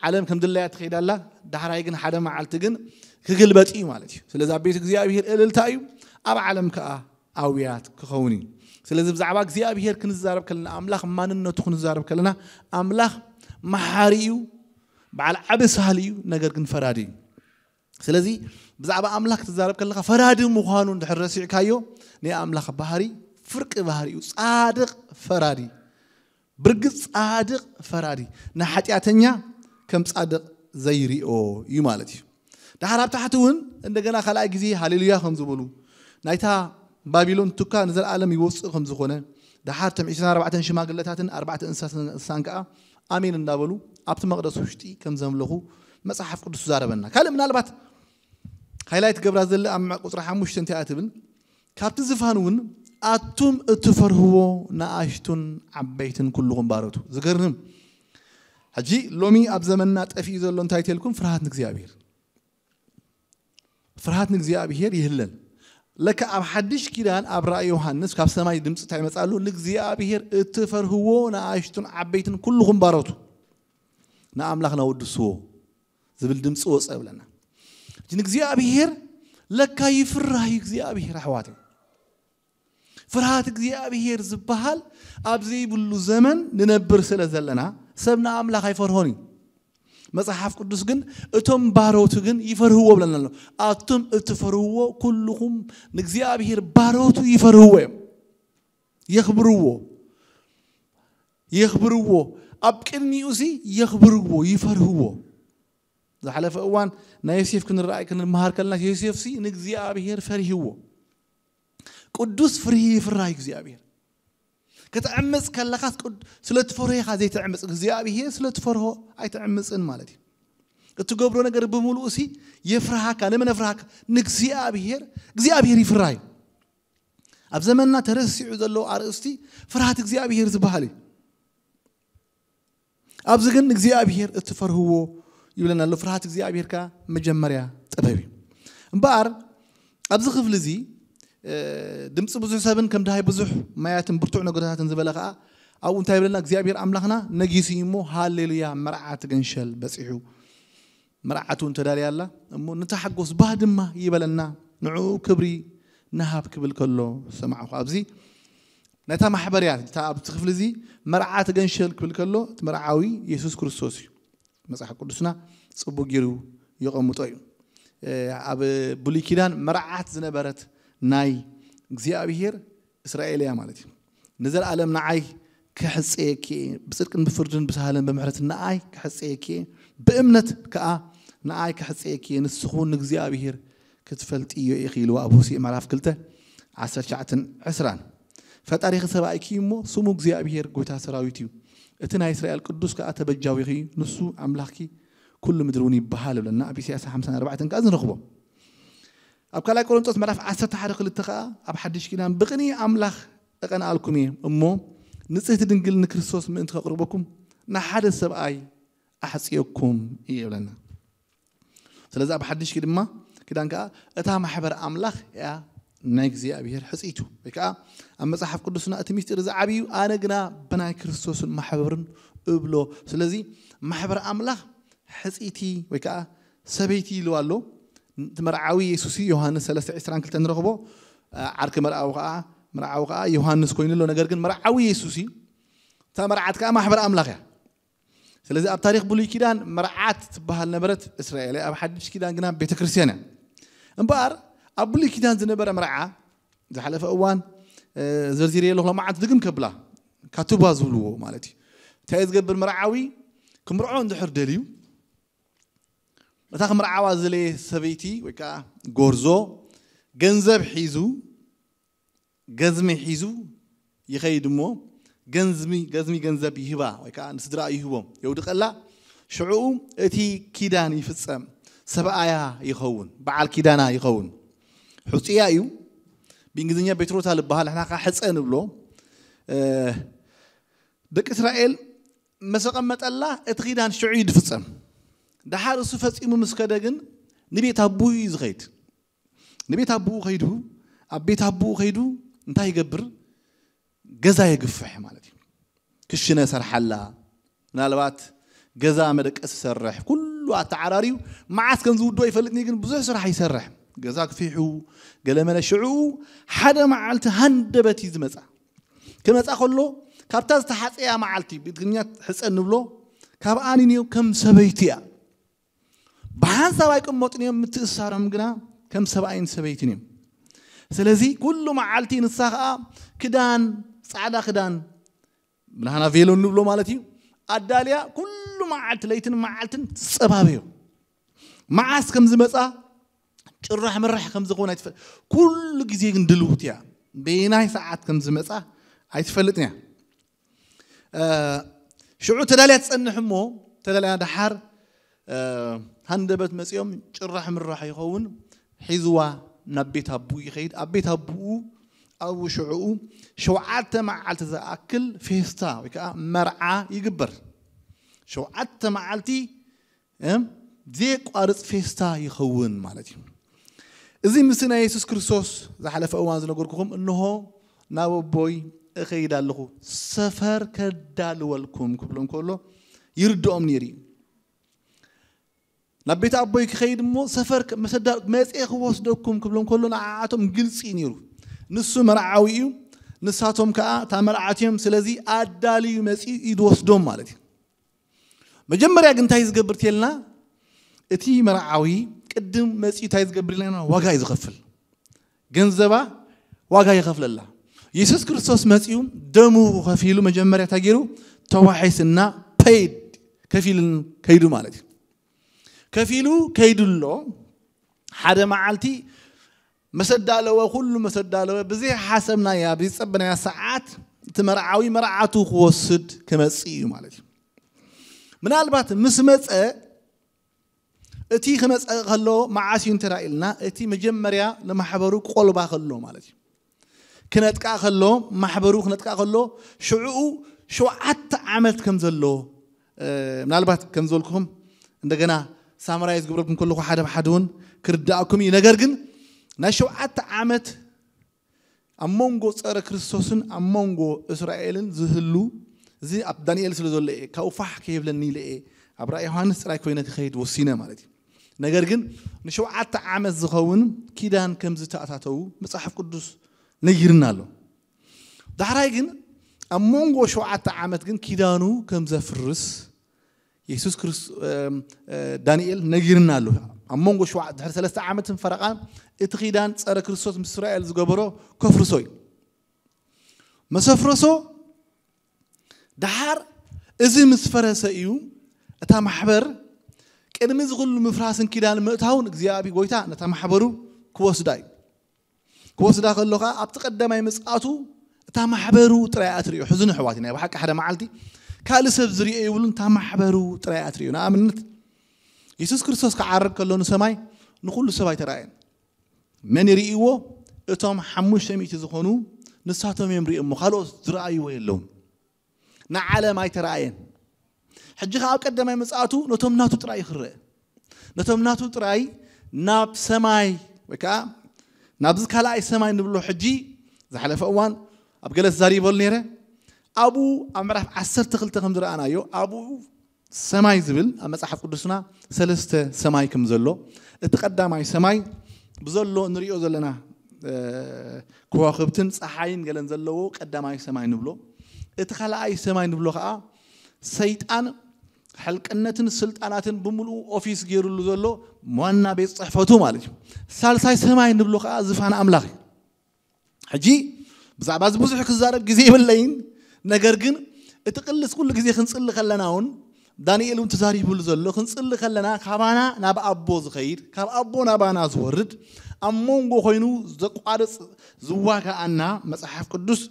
ዓለም ከም ድላያ ትኸይድ ኣላ፣ ዳሕራይ ግን ሓደ መዓልቲ ግን ክግልበጥ እዩ ማለት እዩ። ስለዚ ኣብ ቤት እግዚኣብሔር እልልታ እዩ፣ ኣብ ዓለም ከዓ ኣውያት ክኸውን እዩ። ስለዚ ብዛዕባ እግዚኣብሔር ክንዛረብ ከለና፣ ኣምላኽ ማንነቱ ክንዛረብ ከለና፣ ኣምላኽ መሓሪ እዩ፣ በዓል ዓቢ ሳህል እዩ፣ ነገር ግን ፈራዲ እዩ። ስለዚ ብዛዕባ ኣምላኽ ክትዛረብ ከለኻ ፈራዲ ምዃኑ እንድሕር ረሲዕካዮ፣ ናይ ኣምላኽ ባህሪ ፍርቂ ባህሪ እዩ። ጻድቕ ፈራዲ፣ ብርግጽ ጻድቕ ፈራዲ፣ ንሓጢኣተኛ ከም ጻድቕ ዘይሪኦ እዩ ማለት እዩ። ደሓር ኣብ ታሕቲ እውን እንደገና ካልኣይ ግዜ ሃሌሉያ ከም ዝበሉ፣ ናይታ ባቢሎን ቱካ ንዘለኣለም ይወፅእ ከም ዝኾነ፣ ደሓር እቶም ዕስራን ኣርባዕተን ሽማግለታትን ኣርባዕተ እንስሳን ከኣ ኣሜን እንዳበሉ ኣብቲ መቕደስ ውሽጢ ከም ዘምለኹ መጽሓፍ ቅዱስ ዛረበና። ካልእ ምናልባት ሃይላይት ገብራ ዘለ ኣብ ቁፅሪ ሓሙሽተ እንታይ እያ ትብል? ካብቲ ዝፋን እውን ኣቱም እትፈርህዎ ንኣሽቱን ዓበይትን ኩልኹም ባሮቱ። ዝገርም። ሕጂ ሎሚ ኣብ ዘመንና ጠፊኡ ዘሎ እንታይ ተልኩም? ፍርሃት ንእግዚኣብሔር። ፍርሃት ንእግዚኣብሔር ይህለን። ለካ ኣብ ሓድሽ ኪዳን ኣብ ራእይ ዮሃንስ ካብ ሰማይ ድምፂ እንታይ ይመፅእ ኣሎ? ንእግዚኣብሔር እትፈርህዎ ንኣሽቱን ዓበይትን ኩልኹም ባሮቱ ንኣምላኽና ወድስዎ ዝብል ድምፂ ወፀ ብለና። እቲ ንእግዚኣብሔር ለካ ይፍራህ እዩ እግዚኣብሔር ኣሕዋተይ። ፍርሃት እግዚኣብሔር ዝበሃል ኣብ ዘይብሉ ዘመን ንነብር ስለ ዘለና ሰብ ንኣምላኽ ኣይፈርሆን እዩ። መጽሓፍ ቅዱስ ግን እቶም ባሮቱ ግን ይፈርህዎ ብለና ኣሎ። ኣቱም እትፈርህዎ ኩልኹም ንእግዚኣብሔር ባሮቱ ይፈርህዎ እዮም። የኽብርዎ፣ የኽብርዎ። ኣብ ቅድሚኡ ሲ የኽብርዎ፣ ይፈርህዎ። ዝሓለፈ እዋን ናይ ዮሴፍ ክንረኣይ ክንመሃር ከለና ዮሴፍ ሲ ንእግዚኣብሔር ፈሪህዎ። ቅዱስ ፍርሂ ይፍራህ እግዚኣብሔር። ክትዕምፅ ከለኻስ ቅድ- ስለ ትፈርሆ ኢኻ ዘይትዕምፅ፣ እግዚኣብሔር ስለ ትፈርሆ ኣይትዕምፅን ማለት እዩ። እትገብሮ ነገር ብምሉኡ ሲ የፍርሃካ። ንመን የፍርሃካ? ንእግዚኣብሔር። እግዚኣብሔር ይፍራህ እዩ። ኣብ ዘመንና ተረሲዑ ዘሎ ኣርእስቲ ፍርሃት እግዚኣብሔር ዝበሃል እዩ። ኣብዚ ግን እግዚኣብሔር እትፈርህዎ ይብለና ኣሎ። ፍርሃት እግዚኣብሔር ከኣ መጀመርያ ጥበብ እዩ። እምበኣር ኣብዚ ክፍሊ እዚ ድምፂ ብዙሕ ሰብን ከም ድሃይ ብዙሕ ማያትን ብርቱዕ ነገርታትን ዝበለ ከኣ ኣብኡ እንታይ ይብለና? እግዚኣብሔር ኣምላኽና ነጊሱ እዩ እሞ ሃሌሉያ፣ መርዓ ትገንሸል በፂሑ፣ መርዓቱ እውን ተዳልያ ኣላ እሞ ንተሓጎስ ባህ ድማ ይበለና፣ ንዕኡ ክብሪ ንሃብ ክብል ከሎ ሰማዕኹ። ኣብዚ ነታ ማሕበር እያ እታ ኣብቲ ክፍሊ እዚ መርዓ ትገንሸል ክብል ከሎ እቲ መርዓዊ የሱስ ክርስቶስ እዩ። መጽሓፍ ቅዱስና ጽቡቅ ገይሩ የቐምጦ እዩ። ኣብ ብሉይ ኪዳን መርዓት ዝነበረት ናይ እግዚኣብሔር እስራኤል እያ ማለት እዩ። ንዘለኣለም ንዓይ ክሕጸየኪ እየ፣ ብጽድቅን ብፍርድን ብሳህልን ብምሕረትን ንኣይ ክሕጸየኪ እየ፣ ብእምነት ከኣ ንኣይ ክሕጸየኪ እየ፣ ንስኹ ንእግዚኣብሔር ክትፈልጥዮ ኢኺ ኢልዋ ኣብ ሆሴዕ ምዕራፍ ክልተ ዓሰርተ ትሽዓተን ዕስራን። ፈጣሪኺ ሰብኣይኪ እዩ እሞ ስሙ እግዚኣብሔር ጎይታ ሰራዊት እዩ፣ እቲ ናይ እስራኤል ቅዱስ ከኣ ተበጃዊኺ እዩ፣ ንሱ ኣምላኽኪ ኩሉ ምድሪ እውን ይበሃል ይብለና ኣብ ኢሳያስ ሓምሳን ኣርባዕተን ከኣ ንረኽቦ። ኣብ ካልኣይ ቆሮንጦስ ምዕራፍ ዓሰርተ ሓደ ክልተ ከኣ ኣብ ሓድሽ ኪዳን ብቕንኢ ኣምላኽ እቐንኣልኩም እየ እሞ ንጽህቲ ድንግል ንክርስቶስ ምእንቲ ከቕርበኩም ንሓደ ሰብኣይ ኣሕጽየኩም እየ ይብለና። ስለዚ ኣብ ሓድሽ ድማ ኪዳን ከኣ እታ ማሕበር ኣምላኽ እያ ናይ እግዚኣብሔር ሕጽይቱ። ወይ ከኣ ኣብ መጽሓፍ ቅዱስና እቲ ምስጢር እዚ ዓብዩ ኣነ ግና ብናይ ክርስቶስን ማሕበርን እብሎ። ስለዚ ማሕበር ኣምላኽ ሕጽይቲ ወይ ከኣ ሰበይቲ ኢሉ ኣሎ። እቲ መርዓዊ የሱስ እዩ። ዮሃንስ ሰለስተ ዕስራን ክልተን ንረኽቦ። ዓርኪ መርዓዊ ከኣ መርዓዊ ከኣ ዮሃንስ ኮይኑ ኣሎ። ነገር ግን መርዓዊ የሱስ እዩ። እታ መርዓት ከኣ ማሕበር ኣምላኽ እያ። ስለዚ ኣብ ታሪኽ ብሉይ ኪዳን መርዓት ትበሃል ነበረት እስራኤል፣ ኣብ ሓድሽ ኪዳን ግና ቤተ ክርስቲያን እያ። እምበኣር ኣብ ብሉይ ኪዳን ዝነበረ መርዓ ዝሓለፈ እዋን ዘርዚረ ኣለኹ፣ ሎማዓንቲ ድግም ከብላ ካቱባ ዝብልዎ ማለት እዩ። እንታይ ዝገብር መርዓዊ ክምርዖ እንድሕር ደልዩ እታ ክምርዓዋ ዝለየ ሰበይቲ ወይ ከዓ ጎርዞ ገንዘብ ሒዙ ገዝሚ ሒዙ ይኸይድ እሞ ገንዝሚ ገዝሚ ገንዘብ ይህባ ወይ ከዓ ንስድራ ይህቦም የውድቐላ። ሽዕኡ እቲ ኪዳን ይፍጸም፣ ሰብኣያ ይኸውን፣ በዓል ኪዳና ይኸውን። ሕጹያ እዩ። ብእንግሊዝኛ ቤትሮታ ዝበሃል፣ ንሕና ከዓ ሕጸ ንብሎ። ደቂ እስራኤል መሰቐመጠላ እቲ ኪዳን ሽዑ እዩ ዝፍጸም። ደሓር እሱ ፈጺሙ ምስ ከደ ግን ንቤት ኣቦኡ እዩ ዝኸይድ። ንቤት ኣቦኡ ከይዱ፣ ኣብ ቤት ኣቦኡ ከይዱ እንታይ ይገብር? ገዛ የግፍሕ ማለት እዩ። ክሽነ ሰርሓላ፣ ምናልባት ገዛ መደቀሲ ይሰርሕ፣ ኩሉ ኣተዓራርዩ። መዓስ ከም ዝውድኦ ይፈልጥኒ ግን ብዙሕ ስራሕ ይሰርሕ። ገዛ ክፊሑ ገለመለ። ሽዑ ሓደ መዓልቲ ሃንደበት እዩ ዝመጻ። ክመጻ ከሎ ካብታ ዝተሓጸያ መዓልቲ፣ ብትግርኛ ሕጸ ንብሎ፣ ካብኣ ንንዮ ከም ሰበይቲ እያ። ብሓንሳብ ኣይቅመጡን እዮም፣ ምትእሳሮም ግና ከም ሰብኣይን ሰበይትን እዮም። ስለዚ ኩሉ መዓልቲ ንሳ ኸኣ ክዳን፣ ጻዕዳ ክዳን፣ ብናህና ቬሎ ንብሎ ማለት እዩ፣ ኣዳልያ ኩሉ መዓልቲ ለይትን መዓልትን ትጸባበዮ። መዓስ ከም ዝመጻ፣ ጭራሕ ምራሕ ከም ዝኾነ ኣይትፈ-፣ ኩሉ ግዜ ግን ድልውቲ እያ። በየናይ ሰዓት ከም ዝመጻ ኣይትፈልጥን እያ። እ፣ ሽዑ ተዳልያ ትጸንሕ እሞ፣ ተዳልያ ደሓር፣ እ፣ ሃንደበት መጺኦም ጭራሕ ምራሕ ይኸውን፣ ሒዝዋ ናብ ቤት ኣቡኡ ይኸይድ። ኣብ ቤት ኣቡኡ፣ ኣብኡ ሽዕኡ ሸውዓተ መዓልቲ ዝኣክል ፌስታ ወይ ከዓ መርዓ ይግበር። ሸውዓተ መዓልቲ፣ እም፣ ዘየቋርጽ ፌስታ ይኸውን ማለት እዩ። እዚ ምስቲ ናይ የሱስ ክርስቶስ ዝሓለፈ እዋን ዝነገርኩኹም፣ "እንሆ ናብ ኣቦይ እኸይድ ኣለኹ፣ ሰፈር ከዳልወልኩም" ክብሎም ከሎ ይርድኦም ነይሩ እዩ። "ናብ ቤት ኣቦይ ክኸይድ እሞ ሰፈር ከ-፣ መሰዳ-፣ መጼ ክወስደኩም" ክብሎም ከሎ ንዓኣቶም ግልጺ እዩ ነይሩ። ንሱ መርዓዊ እዩ፣ ንሳቶም ከኣ እታ መርዓት እዮም። ስለዚ ኣዳልዩ መጺኡ እዩ ዝወስዶም ማለት እዩ። መጀመርያ ግን እንታይ ዝገብር ተልና፣ እቲ መርዓዊ ቅድም መጺኡ እንታይ ዝገብር ኢልና፣ ዋጋ እዩ ዝኸፍል። ገንዘባ ዋጋ ይኸፍለላ። የሱስ ክርስቶስ መጺኡ ደሙ ከፊሉ መጀመርያ እንታይ ገይሩ? ተዋሒስና፣ ፔይድ፣ ከፊልን ከይዱ ማለት እዩ። ከፊሉ ከይዱ ኣሎ። ሓደ መዓልቲ መሰዳለወ፣ ኩሉ መሰዳለወ፣ ብዘይሓሰብናያ፣ ብዝጸበናያ ሰዓት እቲ መርዓዊ መርዓቱ ክወስድ ክመጽእ እዩ ማለት እዩ። ምናልባት ምስ መጸ፣ እቲ ክመጸ ከሎ መዓስ እዩ እንተ ኢልና፣ እቲ መጀመርያ ንማሕበሩ ክቆልባ ከሎ ማለት እዩ። ክነጥቃ ከሎ፣ ማሕበሩ ክነጥቃ ከሎ፣ ሽዕኡ ሸውዓተ ዓመት ከም ዘሎ፣ እ፣ ምናልባት ከም ዝበልኩኹም እንደገና ሳምራይ ዝግብረኩም ከለኹ ሓደ ብሓደ እውን ክርዳእኩም እዩ። ነገር ግን ናይ ሸውዓተ ዓመት ኣብ መንጎ ጸረ ክርስቶስን ኣብ መንጎ እስራኤልን ዝህሉ፣ እዚ ኣብ ዳንኤል ስለ ዘሎ እየ፣ ካብኡ ፋሕ ከይብለኒ ኢለ እየ ኣብ ራእይ ዮሃንስ ጥራይ ኮይነ ክኸይድ ወሲነ ማለት እዩ። ነገር ግን ንሸውዓተ ዓመት ዝኸውን ኪዳን ከም ዝተኣታተዉ መጽሓፍ ቅዱስ ነጊርና ኣሎ። ዳሕራይ ግን ኣብ መንጎ ሸውዓተ ዓመት ግን ኪዳኑ ከም ዘፍርስ የሱስ ክርስ-፣ እም፣ እ፣ ዳንኤል ነጊርና ኣሎ። ኣብ መንጎ ሸውዓ-፣ ድሕሪ ሰለስተ ዓመትን ፈረቓን እቲ ኪዳን ጸረ ክርስቶስ ምስ እስራኤል ዝገበሮ ከፍርሶ እዩ። መሰፍረሶ ደሓር እዚ ምስ ፈረሰ እዩ እታ ማሕበር ቅድሚ እዚ ኩሉ ምፍራስን ኪዳን ምእታውን እግዚኣብሔር ጎይታ ነታ ማሕበሩ ክወስዳ እዩ። ክወስዳ ከሎ ኸዓ ኣብቲ ቀዳማይ ምጽኣቱ እታ ማሕበሩ ጥራይ እያ ትርእዮ። ሕዝኑ ኣሕዋት፣ ናይ ብሓቂ ሓደ መዓልቲ ካልእ ሰብ ዝርእዮ የብሉን፣ እታ ማሕበሩ ጥራይ እያ ትርእዮ። ንኣብነት የሱስ ክርስቶስ ክዓርግ ከሎ ንሰማይ ንኹሉ ሰብ ኣይተራእየን። መን ይርእይዎ? እቶም ሓሙሽተ ሚእቲ ዝኾኑ ንሳቶም እዮም ርእዮሞ፣ ካልኦት ዝረኣይዎ የለውን። ንዓለም ኣይተራእየን። ሕጂ ኸዓ ኣብ ቀዳማይ ምጽኣቱ ነቶም ናቱ ጥራይ ክረአ፣ ነቶም ናቱ ጥራይ ናብ ሰማይ ወይ ከዓ ናብዚ ካልኣይ ሰማይ ንብሎ ሕጂ ዝሓለፈ እዋን ኣብ ገለ ተዛሪበሉ ነይረ። ኣብኡ ኣብ ምዕራፍ ዓሰርተ ክልተ ከም ዝረኣናዮ ኣብኡ ሰማይ ዝብል ኣብ መጽሓፍ ቅዱስና ሰለስተ ሰማይ ከም ዘሎ፣ እቲ ቀዳማይ ሰማይ ብዘሎ ንሪኦ ዘለና፣ እ፣ ከዋኽብትን ጸሓይን ገለን ዘለዎ ቀዳማይ ሰማይ ንብሎ። እቲ ካልኣይ ሰማይ ንብሎ ኸዓ ሰይጣን ሕልቅነትን ስልጣናትን ብምሉኡ ኦፊስ ገይሩሉ ዘሎ ዋና ቤት ጽሕፈቱ ማለት እዩ። ሳልሳይ ሰማይ ንብሎ ኸዓ ዝፋን ኣምላኽ እዩ። ሕጂ ብዛዕባ እዚ ብዙሕ ክዛረብ ግዜ የብለይን። ነገር ግን እቲ ቅልስ ኩሉ ግዜ ክንጽሊ ከለና እውን ዳንኤል እውን ተዛሪቡሉ ዘሎ፣ ክንጽሊ ከለና ካባና ናብ ኣቦ ዝኸይድ፣ ካብ ኣቦ ናባና ዝወርድ፣ ኣብ መንጎ ኮይኑ ዘቋርጽ ዝዋጋኣና መጽሓፍ ቅዱስ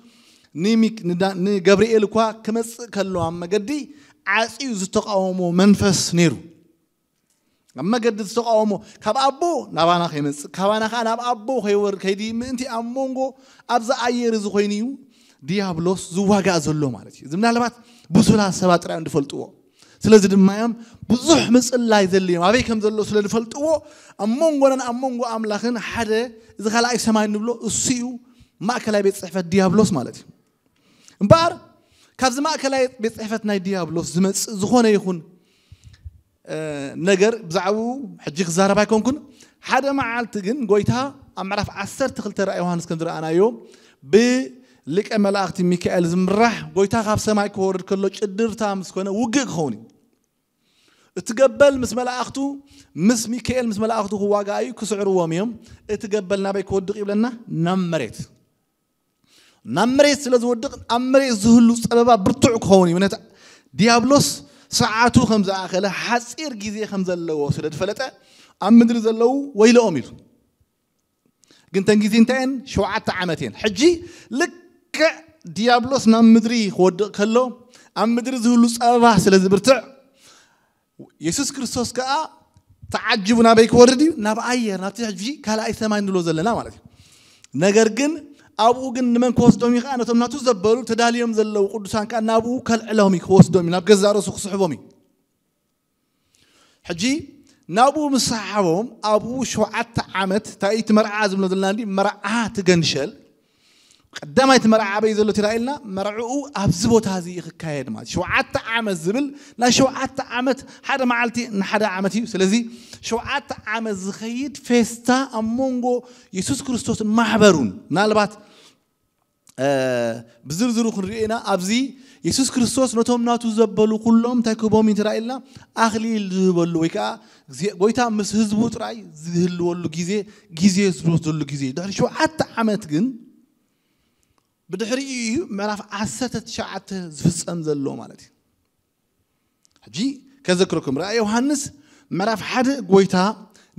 ንሚክ-፣ ንዳ-፣ ንገብርኤል እኳ ክመጽእ ከሎ ኣብ መገዲ ዓጽዩ ዝተቃወሞ መንፈስ ነይሩ። ኣብ መገዲ ዝተቃወሞ፣ ካብ ኣቦ ናባና ከይመጽእ፣ ካባና ከኣ ናብ ኣቦ ከይወርድ፣ ከይዲ ምእንቲ ኣብ መንጎ ኣብዚ ኣየር እዚ ኮይኑ እዩ ዲያብሎስ ዝዋጋእ ዘሎ ማለት እዩ። እዚ ምናልባት ብዙላት ሰባት ጥራይ እዮም ዝፈልጥዎ። ስለዚ ድማ እዮም ብዙሕ ምጽላይ ዘድልዮም፣ ኣበይ ከም ዘሎ ስለ ዝፈልጥዎ፣ ኣብ መንጎናን ኣብ መንጎ ኣምላኽን ሓደ፣ እዚ ካልኣይ ሰማይ እንብሎ እሱ እዩ፣ ማእከላይ ቤት ጽሕፈት ዲያብሎስ ማለት እዩ። እምበኣር ካብዚ ማእከላይ ቤት ጽሕፈት ናይ ዲያብሎስ ዝመጽእ ዝኾነ ይኹን ነገር ብዛዕባኡ ሕጂ ክዛረብ ኣይኮንኩን። ሓደ መዓልቲ ግን ጎይታ ኣብ ምዕራፍ ዓሰርተ ክልተ ራእይ ዮሃንስ ከም ዝረኣናዮ ብሊቀ መላእኽቲ ሚካኤል ዝምራሕ ጎይታ ካብ ሰማይ ክወርድ ከሎ ጭድርታ ምስ ኮነ ውግእ ክኸውን እዩ። እቲ ገበል ምስ መላእኽቱ፣ ምስ ሚካኤል ምስ መላእኽቱ ክዋጋእ እዩ፣ ክስዕርዎም እዮም። እቲ ገበል ናበይ ክወድቕ ይብለና? ናብ መሬት። ናብ መሬት ስለ ዝወድቕ ኣብ መሬት ዝህሉ ጸበባ ብርቱዕ ክኸውን እዩ። ምክንያቱ ዲያብሎስ ሰዓቱ ከም ዝኣኸለ ሓጺር ግዜ ከም ዘለዎ ስለ ዝፈለጠ ኣብ ምድሪ ዘለዉ ወይለኦም ኢሉ። ግን ተን ግዜ እንታይ እየን? ሸውዓተ ዓመት እየን። ሕጂ ልክዕ ዲያብሎስ ናብ ምድሪ ክወድቕ ከሎ ኣብ ምድሪ ዝህሉ ጸበባ ስለ ዝብርትዕ የሱስ ክርስቶስ ከኣ ተዓጅቡ ናበይ ክወርድ እዩ? ናብ ኣየር፣ ናብቲ ሕጂ ካልኣይ ሰማይ ንብሎ ዘለና ማለት እዩ። ነገር ግን ኣብኡ ግን ንመን ክወስዶም እዩ? ከኣ ነቶም ናቱ ዘበሉ ተዳልዮም ዘለዉ ቅዱሳን ከኣ ናብኡ ከልዕሎም እዩ፣ ክወስዶም እዩ፣ ናብ ገዛእ ርእሱ ክስሕቦም እዩ። ሕጂ ናብኡ ምስ ሰሓቦም ኣብኡ ሸውዓተ ዓመት እንታይ እቲ መርዓ ዝብሎ ዘለና እንዲ መርዓ ትገንሸል ቀዳማይ እቲ መርዓ ኣበይ ዘሎ ትራ ኢልና መርዕኡ ኣብዚ ቦታ እዚ እዩ ክካየድ ማለት ሸውዓተ ዓመት ዝብል ናይ ሸውዓተ ዓመት ሓደ መዓልቲ ንሓደ ዓመት እዩ። ስለዚ ሸውዓተ ዓመት ዝኸይድ ፌስታ ኣብ መንጎ የሱስ ክርስቶስን ማሕበሩን ምናልባት ብዝርዝሩ ክንሪኦ ኢና። ኣብዚ የሱስ ክርስቶስ ነቶም ናቱ ዘበሉ ኩሎም እንታይ ክህቦም እዩ ትራ ኢልና ኣኽሊል ዝህበሉ ወይ ከዓ ጎይታ ምስ ህዝቡ ጥራይ ዝህልወሉ ግዜ ግዜ ዝወስደሉ ግዜ ድሕሪ ሸውዓተ ዓመት ግን ብድሕሪኡ እዩ ምዕራፍ ዓሰርተ ትሽዓተ ዝፍጸም ዘሎ ማለት እዩ። ሕጂ ከዘክረኩም ራእይ ዮሃንስ ምዕራፍ ሓደ ጎይታ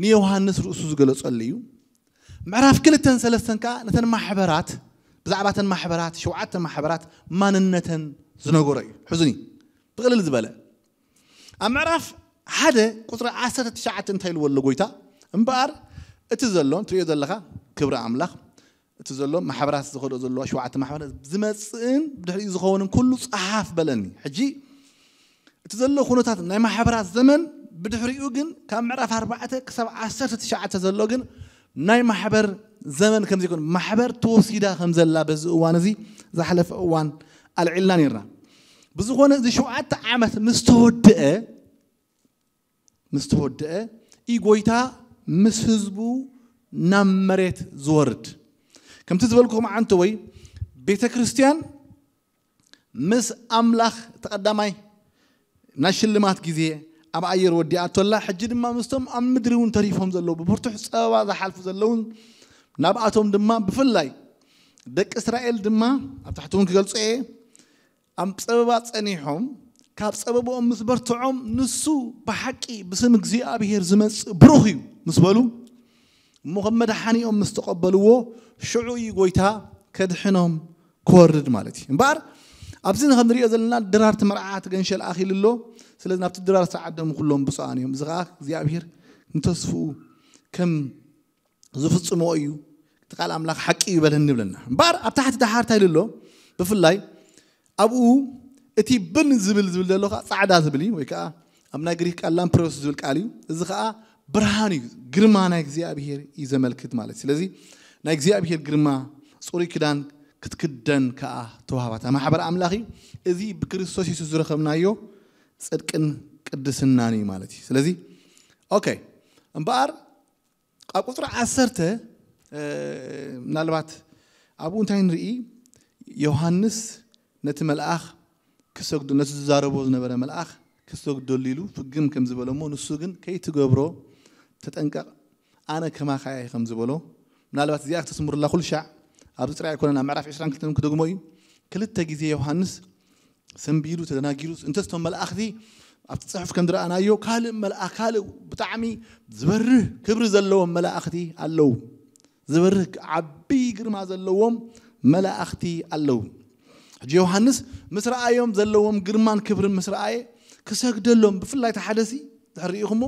ንዮሃንስ ርእሱ ዝገለጸሉ እዩ። ምዕራፍ ክልተን ሰለስተን ከዓ ነተን ማሕበራት ብዛዕባ ተን ማሕበራት ሸውዓተ ማሕበራት ማንነተን ዝነገሮ እዩ። ሕዙኒ ብቕልል ዝበለ ኣብ ምዕራፍ ሓደ ቁፅሪ ዓሰርተ ትሽዓተ እንታይ ኢልዎ ኣሎ ጎይታ? እምበኣር እቲ ዘሎ ትሪኦ ዘለኻ ክብሪ ኣምላኽ እቲ ዘሎ ማሕበራት ዝኸዶ ዘለዋ ሸውዓተ ማሕበራት ዝመፅእን ብድሕሪኡ ዝኸውንን ኩሉ ፀሓፍ በለኒ። ሕጂ እቲ ዘሎ ኩነታት ናይ ማሕበራት ዘመን ብድሕሪኡ ግን ካብ ምዕራፍ ኣርባዕተ ክሳብ ዓሰርተ ትሽዓተ ዘሎ ግን ናይ ማሕበር ዘመን ከም ዘይኮነ ማሕበር ተወሲዳ ከም ዘላ በዚ እዋን እዚ ዝሓለፈ እዋን ኣልዒልና ነርና። ብዝኾነ እዚ ሸውዓተ ዓመት ምስ ተወድአ ምስ ተወድአ እዩ ጎይታ ምስ ህዝቡ ናብ መሬት ዝወርድ። ከምቲ ዝበልኩኹም ዓንተ ወይ ቤተ ክርስቲያን ምስ ኣምላኽ እቲ ቀዳማይ ናይ ሽልማት ግዜ ኣብ ኣየር ወዲኣቶላ። ሕጂ ድማ ምስቶም ኣብ ምድሪ እውን ተሪፎም ዘለዉ ብብርቱሕ ጸበባ ዝሓልፉ ዘለውን ናብኣቶም ድማ ብፍላይ ደቂ እስራኤል ድማ ኣብ ታሕቲ እውን ክገልጾ እየ ኣብ ጸበባ ጸኒሖም ካብ ጸበብኦም ምስ በርትዖም ንሱ ብሓቂ ብስም እግዚኣብሔር ዝመጽእ ብሩኽ እዩ ምስ በሉ እሞ ከም መድሓኒኦም ምስ ተቐበልዎ ሽዑ እዩ ጎይታ ከድሕኖም ክወርድ ማለት እዩ። እምበኣር ኣብዚ ንከም ንሪኦ ዘለና ድራር እቲ መርዓ እቲ ገንሸል ኣኺሉ ኣሎ። ስለዚ ናብቲ ድራር ዝተዓደሙ ኩሎም ብፁዓን እዮም። እዚ ከዓ እግዚኣብሔር ንተስፍኡ ከም ዝፍጽሞ እዩ። እቲ ቃል ኣምላኽ ሓቂ እዩ በለኒ ይብለና። እምበኣር ኣብ ታሕቲ ደሓር እንታይ ኢሉ ኣሎ? ብፍላይ ኣብኡ እቲ ብን ዝብል ዝብል ዘሎ ከዓ ፃዕዳ ዝብል እዩ ወይ ከዓ ኣብ ናይ ግሪክ ቃል ላምፕሮስ ዝብል ቃል እዩ። እዚ ከዓ ብርሃን እዩ፣ ግርማ ናይ እግዚኣብሄር እዩ ዘመልክት ማለት። ስለዚ ናይ እግዚኣብሄር ግርማ ጽሩይ ክዳን ክትክደን ከዓ ተዋህባታ ማሕበር ኣምላኽ እዩ። እዚ ብክርስቶስ የሱስ ዝረኸብናዮ ጽድቅን ቅድስናን እዩ ማለት እዩ። ስለዚ ኦኬ እምበኣር ኣብ ቁፅሪ ዓሰርተ ምናልባት ኣብኡ እንታይ ንርኢ? ዮሃንስ ነቲ መልኣኽ ክሰግዶ ነቲ ዝዛረቦ ዝነበረ መልኣኽ ክሰግደሉ ኢሉ ፍግም ከም ዝበሎ እሞ ንሱ ግን ከይትገብሮ ተጠንቀቕ ኣነ ከማኻ እየ ከም ዝበሎ ምናልባት እዚኣ ክተስምሩላ ኩሉ ሻዕ ኣብዚ ጥራይ ኣይኮነን ኣብ ምዕራፍ ዕስራን ክልተን ክደግሞ እዩ። ክልተ ግዜ ዮሃንስ ሰንቢዱ ተደናጊሩ እንተስቶም መላእኽቲ ኣብቲ ጽሑፍ ከም ዝረኣናዮ ካልእ መልኣ ካልእ ብጣዕሚ ዝበርህ ክብሪ ዘለዎም መላእኽቲ ኣለዉ። ዝበርህ ዓብዪ ግርማ ዘለዎም መላእኽቲ ኣለዉ። ሕጂ ዮሃንስ ምስ ረኣዮም ዘለዎም ግርማን ክብርን ምስ ረኣየ ክሰግደሎም ብፍላይ ተሓደሲ ድሕር ርኢኹሞ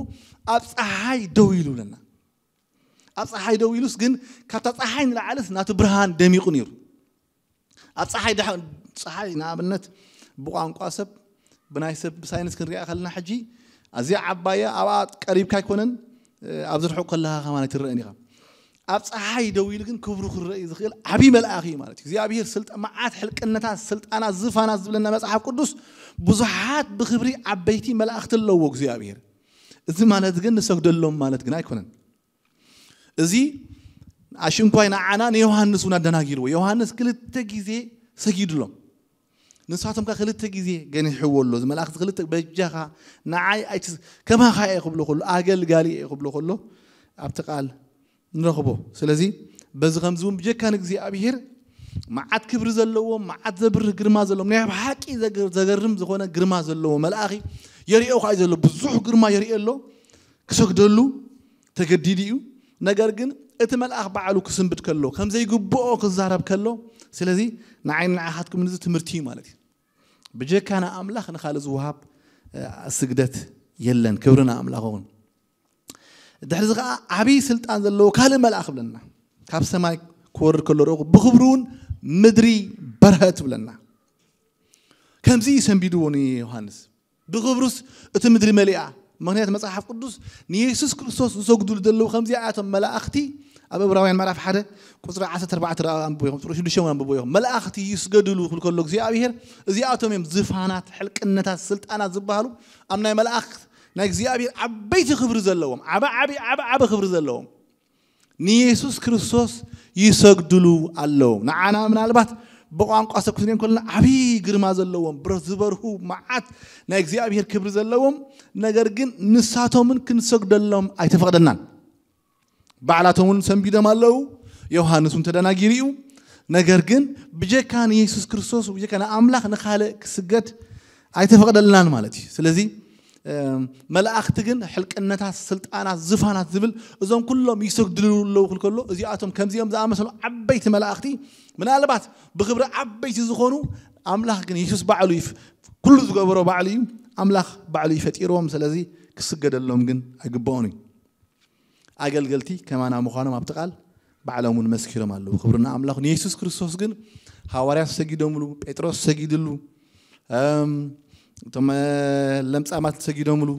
ኣብ ፀሓይ ደው ኢሉ ብለና። ኣብ ፀሓይ ደው ኢሉስ ግን ካብታ ፀሓይ ንላዕልስ ናቱ ብርሃን ደሚቑ ነይሩ። ኣብ ፀሓይ ድሓ- ፀሓይ ንኣብነት ብቋንቋ ሰብ ብናይ ሰብ ብሳይንስ ክንሪኣ ከለና ሕጂ ኣዝያ ዓባያ ኣብኣ ቀሪብካ ኣይኮነን፣ ኣብዚ ርሑቕ ከለኻ ከማን ኣይትረአን ኢኻ። ኣብ ፀሓይ ደው ኢሉ ግን ክብሩ ክረእ ዝኽእል ዓብዪ መልኣኽ እዩ ማለት እዩ። እግዚኣብሔር ስልጣ- መዓት ሕልቅነታት፣ ስልጣናት፣ ዝፋናት ዝብለና መፅሓፍ ቅዱስ ብዙሓት ብክብሪ ዓበይቲ መላእኽቲ ኣለዎ እግዚኣብሔር። እዚ ማለት ግን ንሰግደሎም ማለት ግን ኣይኮነን። እዚ ኣሽንኳይ ንዓና ንዮሃንስ እውን ኣደናጊርዎ። ዮሃንስ ክልተ ግዜ ሰጊድሎም። ንሳቶም ከ ክልተ ግዜ ገኒሕዎ ኣሎ። እዚ መልኣኽ ክልተ በጃኻ ንዓይ ኣይትስ- ከማኻ እየ ክብሎ ከሎ፣ ኣገልጋሊ እየ ክብሎ ከሎ ኣብቲ ቃል ንረኽቦ። ስለዚ በዚ ከምዚ እውን ብጀካ ንእግዚኣብሔር መዓት ክብሪ ዘለዎም፣ መዓት ዘብርህ ግርማ ዘለዎም፣ ናይ ብሓቂ ዘገ- ዘገርም ዝኾነ ግርማ ዘለዎ መልኣኺ የርእዮ ከዓ እዩ ዘሎ። ብዙሕ ግርማ የርእዮ ኣሎ። ክሰግደሉ ተገዲዱ እዩ። ነገር ግን እቲ መልኣኽ ባዕሉ ክስንብድ ከሎ፣ ከም ዘይግብኦ ክዛረብ ከሎ፣ ስለዚ ንዓይ ንዓኻትኩም እዚ ትምህርቲ እዩ ማለት እዩ። ብጀካ ንኣምላኽ ንኻልእ ዝወሃብ እ፣ ስግደት የለን። ክብሪ ንኣምላኽ ይኹን። ድሕሪ እዚ ከዓ ዓብዪ ስልጣን ዘለዎ ካልእ መልኣኽ ብለና ካብ ሰማይ ክወርድ ከሎ ረእኹ፣ ብኽብሩ እውን ምድሪ በርሀት ብለና። ከምዚ እዩ ሰንቢድዎ ንዮሃንስ። ብኽብሩስ እቲ ምድሪ መሊኣ። ምኽንያት መጽሓፍ ቅዱስ ንየሱስ ክርስቶስ ዝሰግዱሉ ዘለዉ ከምዚኣቶም መላእኽቲ ኣብ ዕብራውያን ምዕራፍ ሓደ ቁጽሪ ዓሰርተ ኣርባዕተ ረኣ ኣንብቦ ኢኹም፣ ቁጽሪ ሽዱሽተ እውን ኣንብቦ ኢኹም። መላእኽቲ ይስገድሉ ክብል ከሎ እግዚኣብሔር እዚኣቶም እዮም ዝፋናት፣ ሕልቅነታት፣ ስልጣናት ዝበሃሉ ኣብ ናይ መላእኽት ናይ እግዚኣብሔር ዓበይቲ ክብሪ ዘለዎም፣ ዓበ ዓቢ ዓበ ዓበ ክብሪ ዘለዎም ንየሱስ ክርስቶስ ይሰግድሉ ኣለዉ። ንዓና ምናልባት ብቋንቋ ሰብ ክንሪኦም ከለና ዓብዪ ግርማ ዘለዎም ብረ- ዝበርሁ መዓት ናይ እግዚኣብሔር ክብሪ ዘለዎም፣ ነገር ግን ንሳቶምን ክንሰግደሎም ኣይተፈቕደናን። ባዕላቶም እውን ሰንቢዶም ኣለዉ። ዮሃንስ እውን ተደናጊሩ እዩ። ነገር ግን ብጀካ ንየሱስ ክርስቶስ ብጀካ ንኣምላኽ ንኻልእ ክስገድ ኣይተፈቕደልናን ማለት እዩ። ስለዚ እም፣ መላእኽቲ ግን ሕልቅነታት፣ ስልጣናት፣ ዝፋናት ዝብል እዞም ኩሎም ይሰግድሉ ኣለዉ ክብል ከሎ እዚኣቶም ከምዚኦም ዝኣመሰሉ ዓበይቲ መላእኽቲ ምናልባት ብክብሪ ዓበይቲ ዝኾኑ ኣምላኽ ግን የሱስ ባዕሉ እዩ ኩሉ ዝገበሮ ባዕሉ እዩ ኣምላኽ ባዕሉ እዩ ፈጢርዎም። ስለዚ ክስገደሎም ግን ኣይግብኦን እዩ። ኣገልገልቲ ከማና ምዃኖም ኣብቲ ቃል ባዕሎም እውን መስኪሮም ኣለዉ። ክብሪ ንኣምላኽ። ንየሱስ ክርስቶስ ግን ሃዋርያት ሰጊዶምሉ፣ ጴጥሮስ ሰጊድሉ፣ እም፣ እቶም እ፣ ለምጻማት ሰጊዶምሉ፣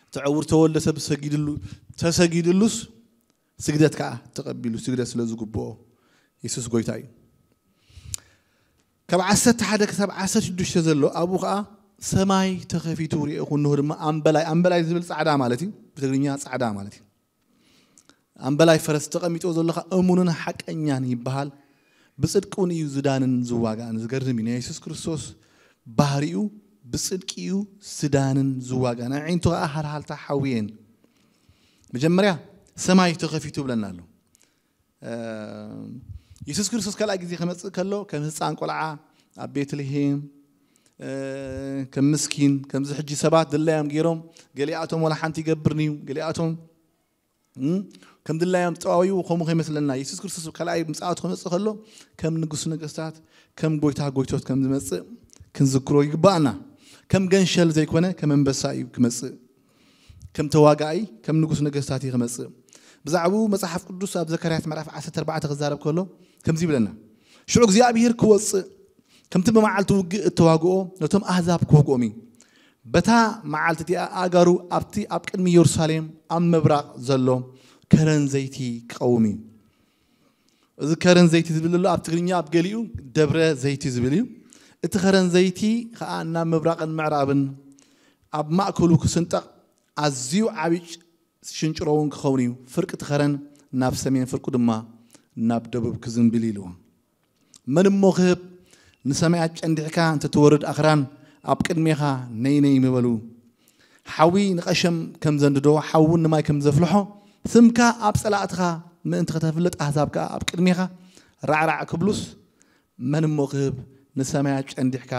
እቲ ዕውር ተወልደ ሰብ ሰጊድሉ፣ ተሰጊድሉስ ስግደት ከዓ ተቐቢሉ፣ ስግደት ስለ ዝግብኦ የሱስ ጎይታ እዩ። ካብ ዓሰርተ ሓደ ክሳብ ዓሰርተ ሽዱሽተ ዘሎ ኣብኡ ከዓ ሰማይ ተኸፊቱ ርኤኹ፣ እንሆ ድማ ኣምበላይ፣ ኣምበላይ ዝብል ፃዕዳ ማለት እዩ፣ ብትግርኛ ፃዕዳ ማለት እዩ። ኣምበላይ ፈረስ ተቐሚጥዎ ዘሎ ከዓ እሙንን ሓቀኛን ይበሃል፣ ብፅድቂ እውን እዩ ዝዳንን ዝዋጋእን። ዝገርም እዩ፣ ናይ የሱስ ክርስቶስ ባህሪኡ ብፅድቂ እዩ ዝዳንን ዝዋጋእን። ኣዒንቱ ከዓ ሃልሃልታ ሓዊ እየን። መጀመርያ ሰማይ ተኸፊቱ ብለና ኣሎ። የሱስ ክርስቶስ ካልኣይ ግዜ ክመጽእ ከሎ ከም ህፃን ቆልዓ ኣብ ቤትልሄም ከም ምስኪን ከምዚ ሕጂ ሰባት ድላዮም ገይሮም ገሊኣቶም ወላ ሓንቲ ይገብርን እዩ ገሊኣቶም ከም ድላዮም ጠዋዩ ከምኡ ከይመስለና የሱስ ክርስቶስ ካልኣይ ምጽኣቱ ክመጽእ ከሎ ከም ንጉስ ነገስታት ከም ጎይታ ጎይቶት ከም ዝመጽእ ክንዝክሮ ይግባኣና። ከም ገንሸል ዘይኮነ ከም ኣንበሳ እዩ ክመጽእ። ከም ተዋጋኣይ ከም ንጉስ ነገስታት እዩ ክመጽእ። ብዛዕባኡ መጽሓፍ ቅዱስ ኣብ ዘካርያስ ምዕራፍ ዓሰርተ ኣርባዕተ ክዛረብ ከሎ ከምዚ ይብለና፣ ሽዑ እግዚኣብሔር ክወጽእ ከምቲ ብመዓልቲ ውግእ እተዋግኦ ነቶም ኣህዛብ ክወግኦም እዩ። በታ መዓልቲ እቲኣ ኣእጋሩ ኣብቲ ኣብ ቅድሚ የሩሳሌም ኣብ ምብራቕ ዘሎ ከረን ዘይቲ ክቐውም እዩ። እዚ ከረን ዘይቲ ዝብል ዘሎ ኣብ ትግርኛ ኣብ ገሊኡ ደብረ ዘይቲ ዝብል እዩ። እቲ ከረን ዘይቲ ከዓ ናብ ምብራቕን ምዕራብን ኣብ ማእከሉ ክስንጠቕ ኣዝዩ ዓብዪ ሽንጭሮ እውን ክኸውን እዩ። ፍርቂ እቲ ከረን ናብ ሰሜን ፍርቁ ድማ ናብ ደቡብ ክዝንብል ኢልዎ። መን እሞ ክህብ ንሰማያት ጨንዲሕካ እንተትወርድ ኣኽራን ኣብ ቅድሜኻ ነይ ነይ ምበሉ። ሓዊ ንቐሸም ከም ዘንድዶ ሓውን ንማይ ከም ዘፍልሖ ስምካ ኣብ ጸላእትኻ ምእንቲ ከተፍልጥ ኣህዛብ ከኣ ኣብ ቅድሜኻ ራዕራዕ ክብሉስ መን እሞ ክህብ ንሰማያት ጨንዲሕካ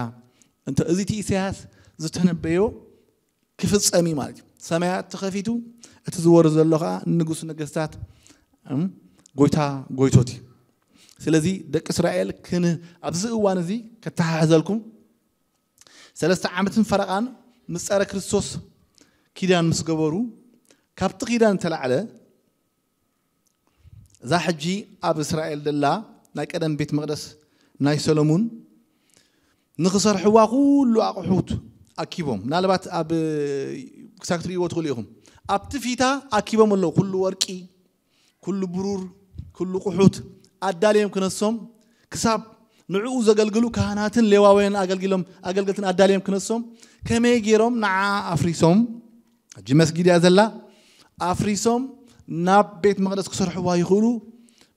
እንተ እዚ እቲ ኢሳያስ ዝተነበዮ ክፍጸም እዩ ማለት እዩ። ሰማያት ተኸፊቱ እቲ ዝወርድ ዘሎ ከዓ ንጉስ ነገስታት እም፣ ጎይታ ጎይቶት እዩ። ስለዚ ደቂ እስራኤል ክን ኣብዚ እዋን እዚ ከተሓሕዘልኩም ሰለስተ ዓመትን ፈረቓን ምስ ጸረ ክርስቶስ ኪዳን ምስ ገበሩ ካብቲ ኪዳን ተላዕለ እዛ ሕጂ ኣብ እስራኤል ደላ ናይ ቀደም ቤት መቕደስ ናይ ሰሎሙን ንኽሰርሕዋ ኩሉ ኣቑሑት ኣኪቦም። ምናልባት ኣብ ክሳብ ክትርእይዎ ትኽእሉ ኢኹም። ኣብቲ ፊታ ኣኪቦም ኣለዉ። ኩሉ ወርቂ፣ ኩሉ ብሩር፣ ኩሉ ቁሑት ኣዳልዮም ክነሶም፣ ክሳብ ንዕኡ ዘገልግሉ ካህናትን ሌዋውያን ኣገልግሎም ኣገልገልትን ኣዳልዮም ክነሶም፣ ከመይ ገይሮም ንዓ ኣፍሪሶም፣ ሕጂ መስጊድ እያ ዘላ፣ ኣፍሪሶም ናብ ቤት መቕደስ ክሰርሕዋ ይኽእሉ?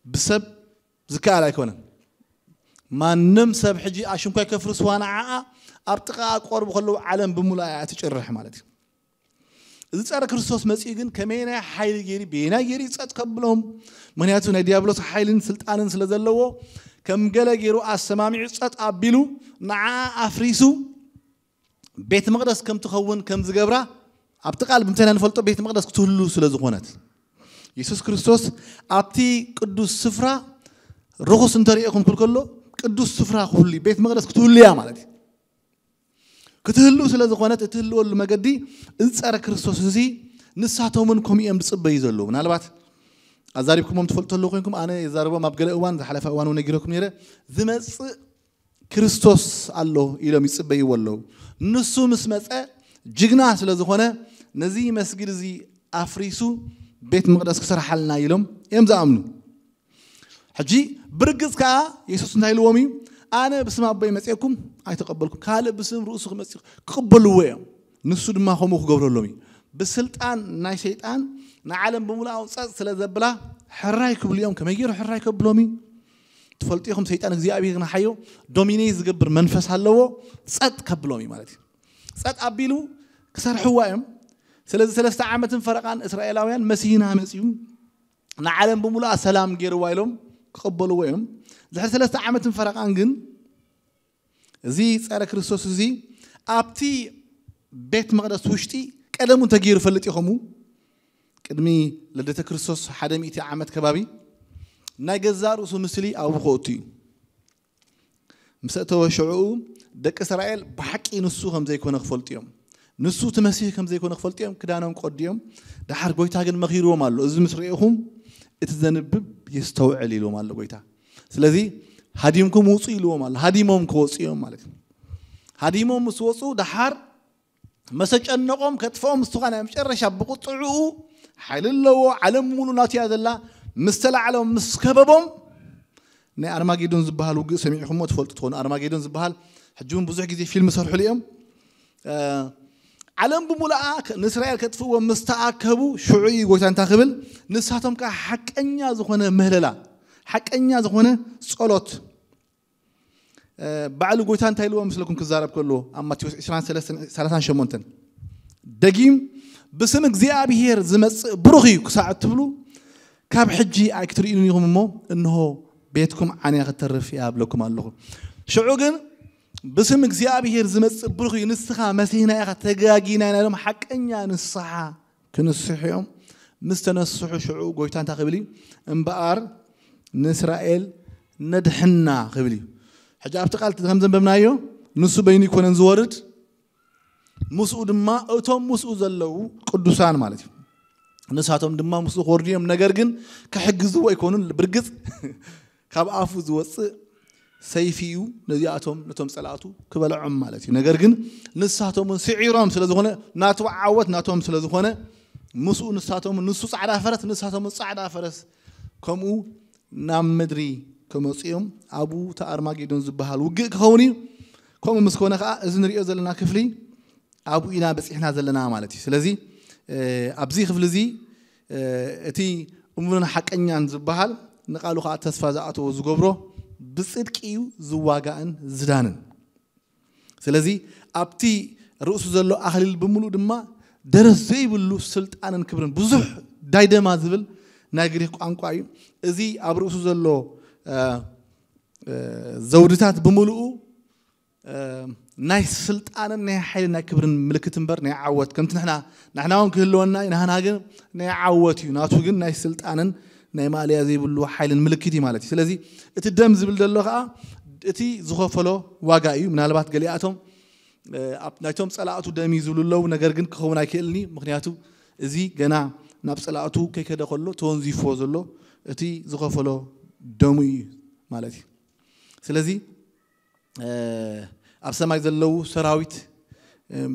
ብሰብ ዝከኣል ኣይኮነን። ማንም ሰብ ሕጂ ኣሽንኳይ ከፍርስዋ ንዓኣ ኣብ ጥቓ ቀርቡ ከለዉ ዓለም ብምሉኣ እያ ትጭርሕ ማለት እዩ። እዚ ጸረ ክርስቶስ መጺኡ ግን ከመይናይ ሓይሊ ገይሩ፣ በየናይ ገይሩ ጸጥ ከብሎም? ምኽንያቱ ናይ ዲያብሎስ ሓይልን ስልጣንን ስለ ዘለዎ ከም ገለ ገይሩ ኣሰማሚዑ ጸጥ ኣቢሉ ንዓኣ ኣፍሪሱ ቤት መቕደስ ከም ትኸውን ከም ዝገብራ ኣብቲ ቃል ብምንታይ ኢና ንፈልጦ? ቤት መቕደስ ክትህሉ ስለ ዝኾነት። የሱስ ክርስቶስ ኣብቲ ቅዱስ ስፍራ ርኹስ እንተርእየኩም ክብል ከሎ ቅዱስ ስፍራ ክህሉ እዩ፣ ቤት መቕደስ ክትህሉ እያ ማለት እዩ። ክትህሉ ስለ ዝኾነት እትህልወሉ መገዲ እዚ ጸረ ክርስቶስ እዚ ንሳቶምን ከምኡ እዮም ዝጽበዩ ዘለዉ። ምናልባት ኣዛሪብኩሞም ትፈልጡ ኣለዉ ኮይንኩም፣ ኣነ የዛርቦም ኣብ ገለ እዋን ዝሓለፈ እዋን እውን ነጊረኩም ነይረ። ዝመጽእ ክርስቶስ ኣሎ ኢሎም ይጽበይዎ ኣለዉ። ንሱ ምስ መጸ ጅግና ስለ ዝኾነ ነዚ መስጊድ እዚ ኣፍሪሱ ቤት መቕደስ ክሰርሓልና ኢሎም እዮም ዝኣምኑ። ሕጂ ብርግጽ ከኣ የሱስ እንታይ ኢልዎም እዩ? ኣነ ብስም ኣቦይ መጺኤኩም ኣይተቐበልኩም፣ ካልእ ብስም ርእሱ ክመጽእ ክቕበልዎ እዮም። ንሱ ድማ ከምኡ ክገብረሎም እዩ። ብስልጣን ናይ ሰይጣን ንዓለም ብምሉኣ እውን ጸጥ ስለ ዘብላ ሕራይ ክብሉ እዮም። ከመይ ገይሩ ሕራይ ከብሎም እዩ? ትፈልጡ ኢኹም፣ ሰይጣን እግዚኣብሔር ንሓዮ ዶሚኔት ዝገብር መንፈስ ኣለዎ። ጸጥ ከብሎም እዩ ማለት እዩ። ጸጥ ኣቢሉ ክሰርሕዋ እዮም። ስለዚ ሰለስተ ዓመትን ፈረቓን እስራኤላውያን መሲህና መጺኡ ንዓለም ብምሉኣ ሰላም ገይርዋ ኢሎም ክቕበልዎ እዮም። ድሕሪ ሰለስተ ዓመትን ፈረቓን ግን እዚ ጸረ ክርስቶስ እዚ ኣብቲ ቤት መቕደስ ውሽጢ ቀደሙ እንተገይሩ ፈልጥ ኢኹም። ቅድሚ ልደተ ክርስቶስ ሓደ ሚእቲ ዓመት ከባቢ ናይ ገዛእ ርእሱ ምስሊ ኣብኡ ከእቱ እዩ። ምስ ኣእተወ ሽዕኡ ደቂ እስራኤል ብሓቂ ንሱ ከም ዘይኮነ ክፈልጡ እዮም። ንሱ እቲ መሲህ ከም ዘይኮነ ክፈልጡ እዮም። ክዳኖም ቀዲዮም። ደሓር ጎይታ ግን መኺርዎም ኣሎ። እዚ ምስ ርኢኹም እቲ ዘንብብ የስተውዕል ኢልዎም ኣሎ ጎይታ። ስለዚ ሃዲምኩም ውፁ ኢልዎም ኣሎ። ሃዲሞም ክወፁ እዮም ማለት እዩ። ሃዲሞም ምስ ወፁ ደሓር መሰጨነቆም ከጥፍኦም ምስ ዝኾነ ናይ መጨረሻ ብቁጥዕኡ ሓይሊ ኣለዎ። ዓለም ሙሉ ናቱ እያ ዘላ። ምስ ተላዕሎም ምስ ከበቦም ናይ ኣርማጌዶን ዝበሃል ውግእ ሰሚዕኹሞ ትፈልጡ ትኾኑ። ኣርማጌዶን ዝበሃል ሕጂ እውን ብዙሕ ግዜ ፊልም ሰርሕሉ እዮም። እ፣ ዓለም ብምሉኣ ከ-፣ ንእስራኤል ከጥፍእዎም ምስ ተኣከቡ ሽዑ እዩ ጎይታ እንታይ ክብል? ንሳቶም ከኣ ሓቀኛ ዝኾነ ምህለላ፣ ሓቀኛ ዝኾነ ጸሎት፣ እ፣ ባዕሉ ጎይታ እንታይ ኢልዎ ምስለኩም ክዛረብ ከሎ ኣብ ማቴዎስ ዕስራን ሰለስተን ሰላሳን ሸሞንተን ደጊም ብስም እግዚኣብሔር ዝመጽእ ብሩኽ እዩ ክሳዕ እትብሉ ካብ ሕጂ ኣይክትርእዩን ኢኹም እሞ እንሆ ቤትኩም ዓንያ ክትተርፍ እያ እብለኩም ኣለኹ። ሽዑ ግን ብስም እግዚኣብሔር ዝመጽእ ብሩኽ እዩ፣ ንስኻ መሲህና ኢኻ፣ ተጋጊና ኢና ኢሎም ሓቀኛ ንስሓ ክንስሑ እዮም። ምስ ተነስሑ ሽዑ ጎይታ እንታይ ክብል እዩ? እምበኣር ንእስራኤል ነድሕና ክብል እዩ። ሕጂ ኣብቲ ቃል ከም ዘንበብናዮ ንሱ በይኑ ይኮነን ዝወርድ፣ ምስኡ ድማ እቶም ምስኡ ዘለዉ ቅዱሳን ማለት እዩ። ንሳቶም ድማ ምስኡ ክወርዱ እዮም። ነገር ግን ክሕግዝዎ ኣይኮኑን። ብርግጽ ካብ ኣፉ ዝወጽእ ሰይፊ እዩ ነዚኣቶም፣ ነቶም ጸላእቱ ክበልዖም ማለት እዩ። ነገር ግን ንሳቶምን ስዒሮም ስለ ዝኾነ፣ ናቱ ዓወት ናቶም ስለ ዝኾነ፣ ምስኡ ንሳቶምን፣ ንሱ ጻዕዳ ፈረስ፣ ንሳቶምን ጻዕዳ ፈረስ ከምኡ ናብ ምድሪ ክመጹ እዮም። ኣብኡ እቲ ኣርማጌዶን ዝበሃል ውግእ ክኸውን እዩ። ከምኡ ምስ ኮነ ከኣ እዚ ንሪኦ ዘለና ክፍሊ ኣብኡ ኢና በጺሕና ዘለና ማለት እዩ። ስለዚ፣ እ፣ ኣብዚ ክፍሊ እዚ፣ እ፣ እቲ እሙንን ሓቀኛን ዝበሃል ንቃሉ ከኣ ተስፋ ዝኣተዎ ዝገብሮ ብጽድቂ እዩ ዝዋጋእን ዝዳንን። ስለዚ ኣብቲ ርእሱ ዘሎ ኣኽሊል ብምሉእ ድማ ደረት ዘይብሉ ስልጣንን ክብርን፣ ብዙሕ ዳይደማ ዝብል ናይ ግሪክ ቋንቋ እዩ። እዚ ኣብ ርእሱ ዘሎ፣ እ፣ እ፣ ዘውድታት ብምሉኡ፣ እ፣ ናይ ስልጣንን ናይ ሓይልን ናይ ክብርን ምልክት እምበር ናይ ዓወት፣ ከምቲ ንሕና፣ ንሕና እውን ክህልወና እዩ፣ ናህና ግን ናይ ዓወት እዩ፣ ናቱ ግን ናይ ስልጣንን ናይ ማእለያ ዘይብሉ ሓይልን ምልክት እዩ ማለት እዩ። ስለዚ እቲ ደም ዝብል ዘሎ ከዓ እቲ ዝኸፈሎ ዋጋ እዩ። ምናልባት ገሊኣቶም፣ እ፣ ኣብ ናይቶም ጸላእቱ ደም እዩ ዝብሉ ኣለዉ፣ ነገር ግን ክኸውን ኣይክእልን እዩ። ምኽንያቱ እዚ ገና ናብ ጸላእቱ ከይከደ ከሎ ተወንዚፍዎ ዘሎ እቲ ዝኸፈሎ ደሙ እዩ ማለት እዩ። ስለዚ ኣብ ሰማይ ዘለዉ ሰራዊት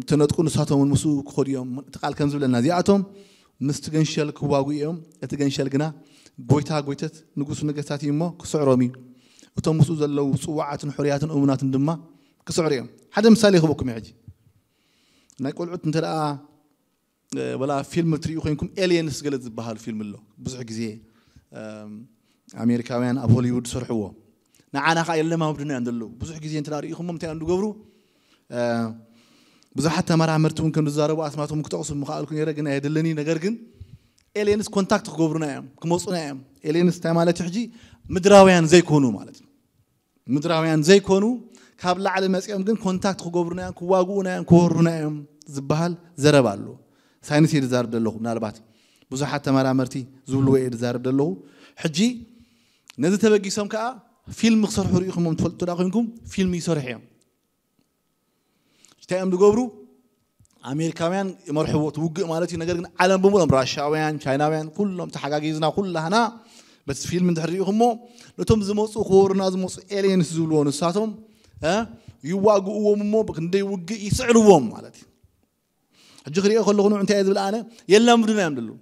ተነጥቁ፣ ንሳቶም እውን ምስኡ ክኸዱ እዮም። እቲ ቃል ከም ዝብለና፣ እዚኣቶም ምስቲ ገንሸል ክዋጉ እዮም። እቲ ገንሸል ግና ጎይታ ጎይተት፣ ንጉስ ነገስታት እዩ እሞ ክስዕሮም እዩ። እቶም ምስኡ ዘለዉ ጽዋዓትን ሕሩያትን እሙናትን ድማ ክስዕሩ እዮም። ሓደ ምሳሌ ክህበኩም ሕጂ። ናይ ቆልዑት እንተ ደኣ ወላ ፊልም ትሪኡ ኮይንኩም፣ ኤሊየንስ ገለ ዝበሃል ፊልም ኣሎ። ብዙሕ ግዜ ኣሜሪካውያን ኣብ ሆሊውድ ዝሰርሕዎ፣ ንዓና ከዓ የለማምዱና እዮም ዘለዉ። ብዙሕ ግዜ እንተ ሪኢኹሞ እንታይ እዮም ዝገብሩ? ብዙሓት ተመራመርቲ እውን ከም ዝዛረቡ ኣስማቶም ክጠቕሱ ምኽኣልኩ ነይረ፣ ግን ኣየድልን እዩ። ነገር ግን ኤሊየንስ ኮንታክት ክገብሩና እዮም፣ ክመፁና እዮም። ኤሊየንስ እንታይ ማለት እዩ? ሕጂ ምድራውያን ዘይኮኑ ማለት እዩ። ምድራውያን ዘይኮኑ፣ ካብ ላዕሊ መፂኦም ግን ኮንታክት ክገብሩና እዮም፣ ክዋግኡና እዮም፣ ክወሩና እዮም ዝበሃል ዘረባ ኣሎ። ሳይንስ እየ ዝዛረብ ዘለኹ። ምናልባት ብዙሓት ተመራመርቲ ዝብልዎ እየ ዝዛረብ ዘለኹ። ሕጂ ነዚ ተበጊሶም ከዓ ፊልም ክሰርሑ ርኢኹሞም ትፈልጡ ዳ ኮይንኩም፣ ፊልም ይሰርሑ እዮም። እንታይ እዮም ዝገብሩ? ኣሜሪካውያን ይመርሕዎ እቲ ውግእ ማለት እዩ። ነገር ግን ዓለም ብምሎም፣ ራሻውያን፣ ቻይናውያን፣ ኩሎም ተሓጋጊዝና ኩላህና በቲ ፊልም እንድሕር ሪኢኹሞ፣ ነቶም ዝመፁ ክወሩና ዝመፁ ኤሊየንስ ዝብልዎ ንሳቶም ይዋግእዎም እሞ፣ ክንደይ ውግእ ይስዕርዎም ማለት እዩ። ሕጂ ክሪኦ ከለኹ እንታይ እየ ዝብል ኣነ? የላምዱና እዮም ዘለዉ።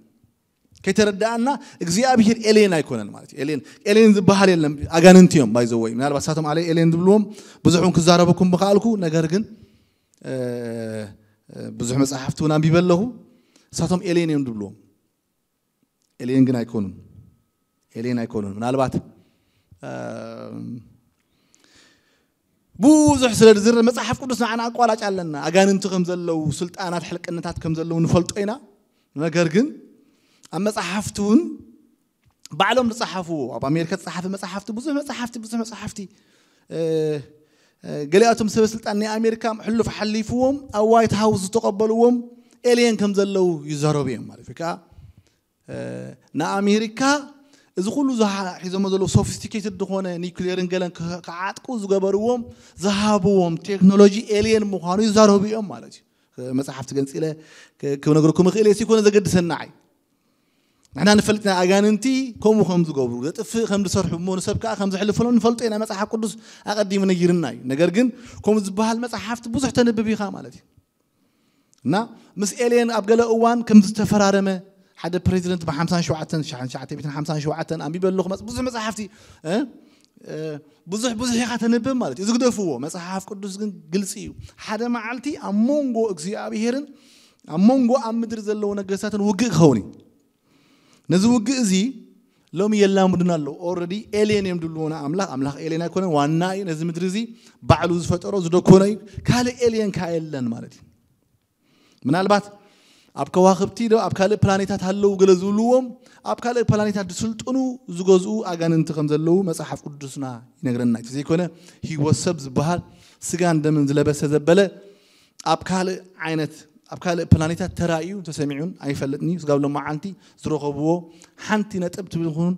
ከይተረዳኣና፣ እግዚኣብሄር ኤሌን ኣይኮነን ማለት እዩ። ኤሌን ኤሌን ዝበሃል የለን፣ ኣጋንንቲ እዮም። ባይዘወይ ምናልባት ሳቶም ኣለ ኤሌን ዝብልዎም ብዙሕ እውን ክዛረበኩም ምኽኣልኩ። ነገር ግን ብዙሕ መፅሓፍቲ እውን ኣንቢበ ኣለኹ። እሳቶም ኤሌን እዮም ዝብልዎም። ኤሌን ግን ኣይኮኑን። ኤሌን ኣይኮኑን። ምናልባት ብዙሕ ስለ ዝዝረ መፅሓፍ ቅዱስ ንዓና ኣቋራጭ ኣለና። ኣጋንንቲ ከም ዘለዉ፣ ስልጣናት ሕልቅነታት ከም ዘለዉ ንፈልጦ ኢና። ነገር ግን ኣብ መፅሓፍቲ እውን ባዕሎም ዝፀሓፍዎ፣ ኣብ ኣሜሪካ ዝፀሓፈ መፅሓፍቲ፣ ብዙሕ መፅሓፍቲ ብዙሕ መፅሓፍቲ፣ ገሊኣቶም ሰበ ስልጣን ናይ ኣሜሪካ ሕሉፍ ሓሊፍዎም ኣብ ዋይት ሃውስ ዝተቐበልዎም ኤልየን ከም ዘለዉ ይዛረቡ እዮም ማለት እዩ። ከዓ ንኣሜሪካ እዚ ኩሉ ሒዞሞ ዘለዉ ሶፊስቲኬትድ ዝኾነ ኒክሌርን ገለን ክዓጥቁ ዝገበርዎም ዝሃብዎም ቴክኖሎጂ ኤልየን ምዃኑ ይዛረቡ እዮም ማለት እዩ። መፅሓፍቲ ገንፂለ ክነግረኩም እኽእል እየ፣ ሲኮነ ዘገድሰና ዓይ። ንሕና ንፈልጥ ኢና ኣጋንንቲ ከምኡ ከም ዝገብሩ፣ ዘጥፍእ ከም ዝሰርሑ እሞ ንሰብ ከዓ ከም ዘሕልፈሎም ንፈልጦ ኢና። መፅሓፍ ቅዱስ ኣቐዲሙ ነጊርና እዩ። ነገር ግን ከምኡ ዝበሃል መፅሓፍቲ ብዙሕ ተንብብ ኢኻ ማለት እዩ። እና ምስ ኤልየን ኣብ ገለ እዋን ከም ዝተፈራረመ ሓደ ፕሬዚደንት ብ57 ሸዓተ ሚእትን ሓምሳን ሸውዓተን ኣንቢበ ኣለኹ። ብዙሕ መፅሓፍቲ ብዙሕ ብዙሕ ኢኻ ተንብብ ማለት እዩ። ዝግደፍዎ መፅሓፍ ቅዱስ ግን ግልፂ እዩ። ሓደ መዓልቲ ኣብ መንጎ እግዚኣብሄርን ኣብ መንጎ ኣብ ምድሪ ዘለዉ ነገስታትን ውግእ ክኸውን እዩ። ነዚ ውግእ እዚ ሎሚ የላምዱና ኣለዉ። ኦረዲ ኤልየን እዮም ድልዎና። ኣምላኽ ኣምላኽ ኤልየን ኣይኮነን፣ ዋና እዩ። ነዚ ምድሪ እዚ ባዕሉ ዝፈጠሮ ዝደኮነ እዩ። ካልእ ኤልየን ከ የለን ማለት እዩ። ምናልባት ኣብ ከዋኽብቲ ዶ ኣብ ካልእ ፕላኔታት ኣለዉ ገለ ዝብልዎም፣ ኣብ ካልእ ፕላኔታት ዝስልጥኑ ዝገዝኡ ኣጋንንቲ ከም ዘለዉ መፅሓፍ ቅዱስና ይነግረና። እቲ ዘይኮነ ህይወት ሰብ ዝበሃል ስጋን ደምን ዝለበሰ ዘበለ ኣብ ካልእ ዓይነት ኣብ ካልእ ፕላኔታት ተራእዩ ተሰሚዑን ኣይፈልጥን እዩ። ስጋብ ሎማዓንቲ ዝረኸብዎ ሓንቲ ነጥብ ትብልኹን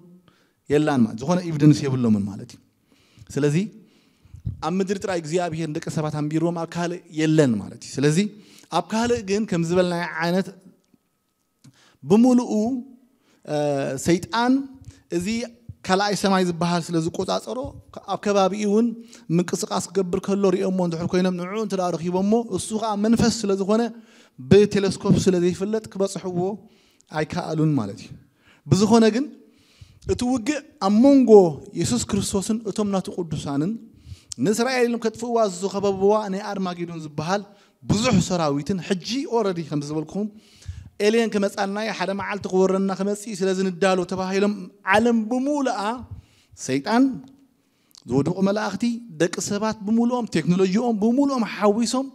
የላን ማለት ዝኾነ ኤቪደንስ የብሎምን ማለት እዩ። ስለዚ ኣብ ምድሪ ጥራይ እግዚኣብሄር ንደቂ ሰባት ኣንቢርዎም ኣብ ካልእ የለን ማለት እዩ። ስለዚ ኣብ ካልእ ግን ከም ዝበልናዮ ዓይነት ብምሉኡ ሰይጣን እዚ ካልኣይ ሰማይ ዝበሃል ስለ ዝቆፃፀሮ ኣብ ከባቢኡ እውን ምንቅስቃስ ክገብር ከሎ ሪኦሞ እንድሕር ኮይኖም ንዕኡ እንተ ረኪቦሞ እሱ ከዓ መንፈስ ስለ ዝኾነ ብቴሌስኮፕ ስለ ዘይፍለጥ ክበፅሕዎ ኣይከኣሉን ማለት እዩ። ብዝኾነ ግን እቲ ውግእ ኣብ መንጎ የሱስ ክርስቶስን እቶም ናቱ ቅዱሳንን ንእስራኤል ኢሎም ከጥፍእዋ ዝኸበብዋ ናይ ኣርማጌዶን ዝበሃል ብዙሕ ሰራዊትን ሕጂ ኦረዲ ከም ዝበልኩም ኤልየን ክመፃና እዩ፣ ሓደ መዓልቲ ክወረና ክመፅእ እዩ፣ ስለዚ ንዳሎ ተባሂሎም ዓለም ብምሉኣ ሰይጣን ዝወደቑ መላእኽቲ ደቂ ሰባት ብምሉኦም ቴክኖሎጂኦም ብምሉኦም ሓዊሶም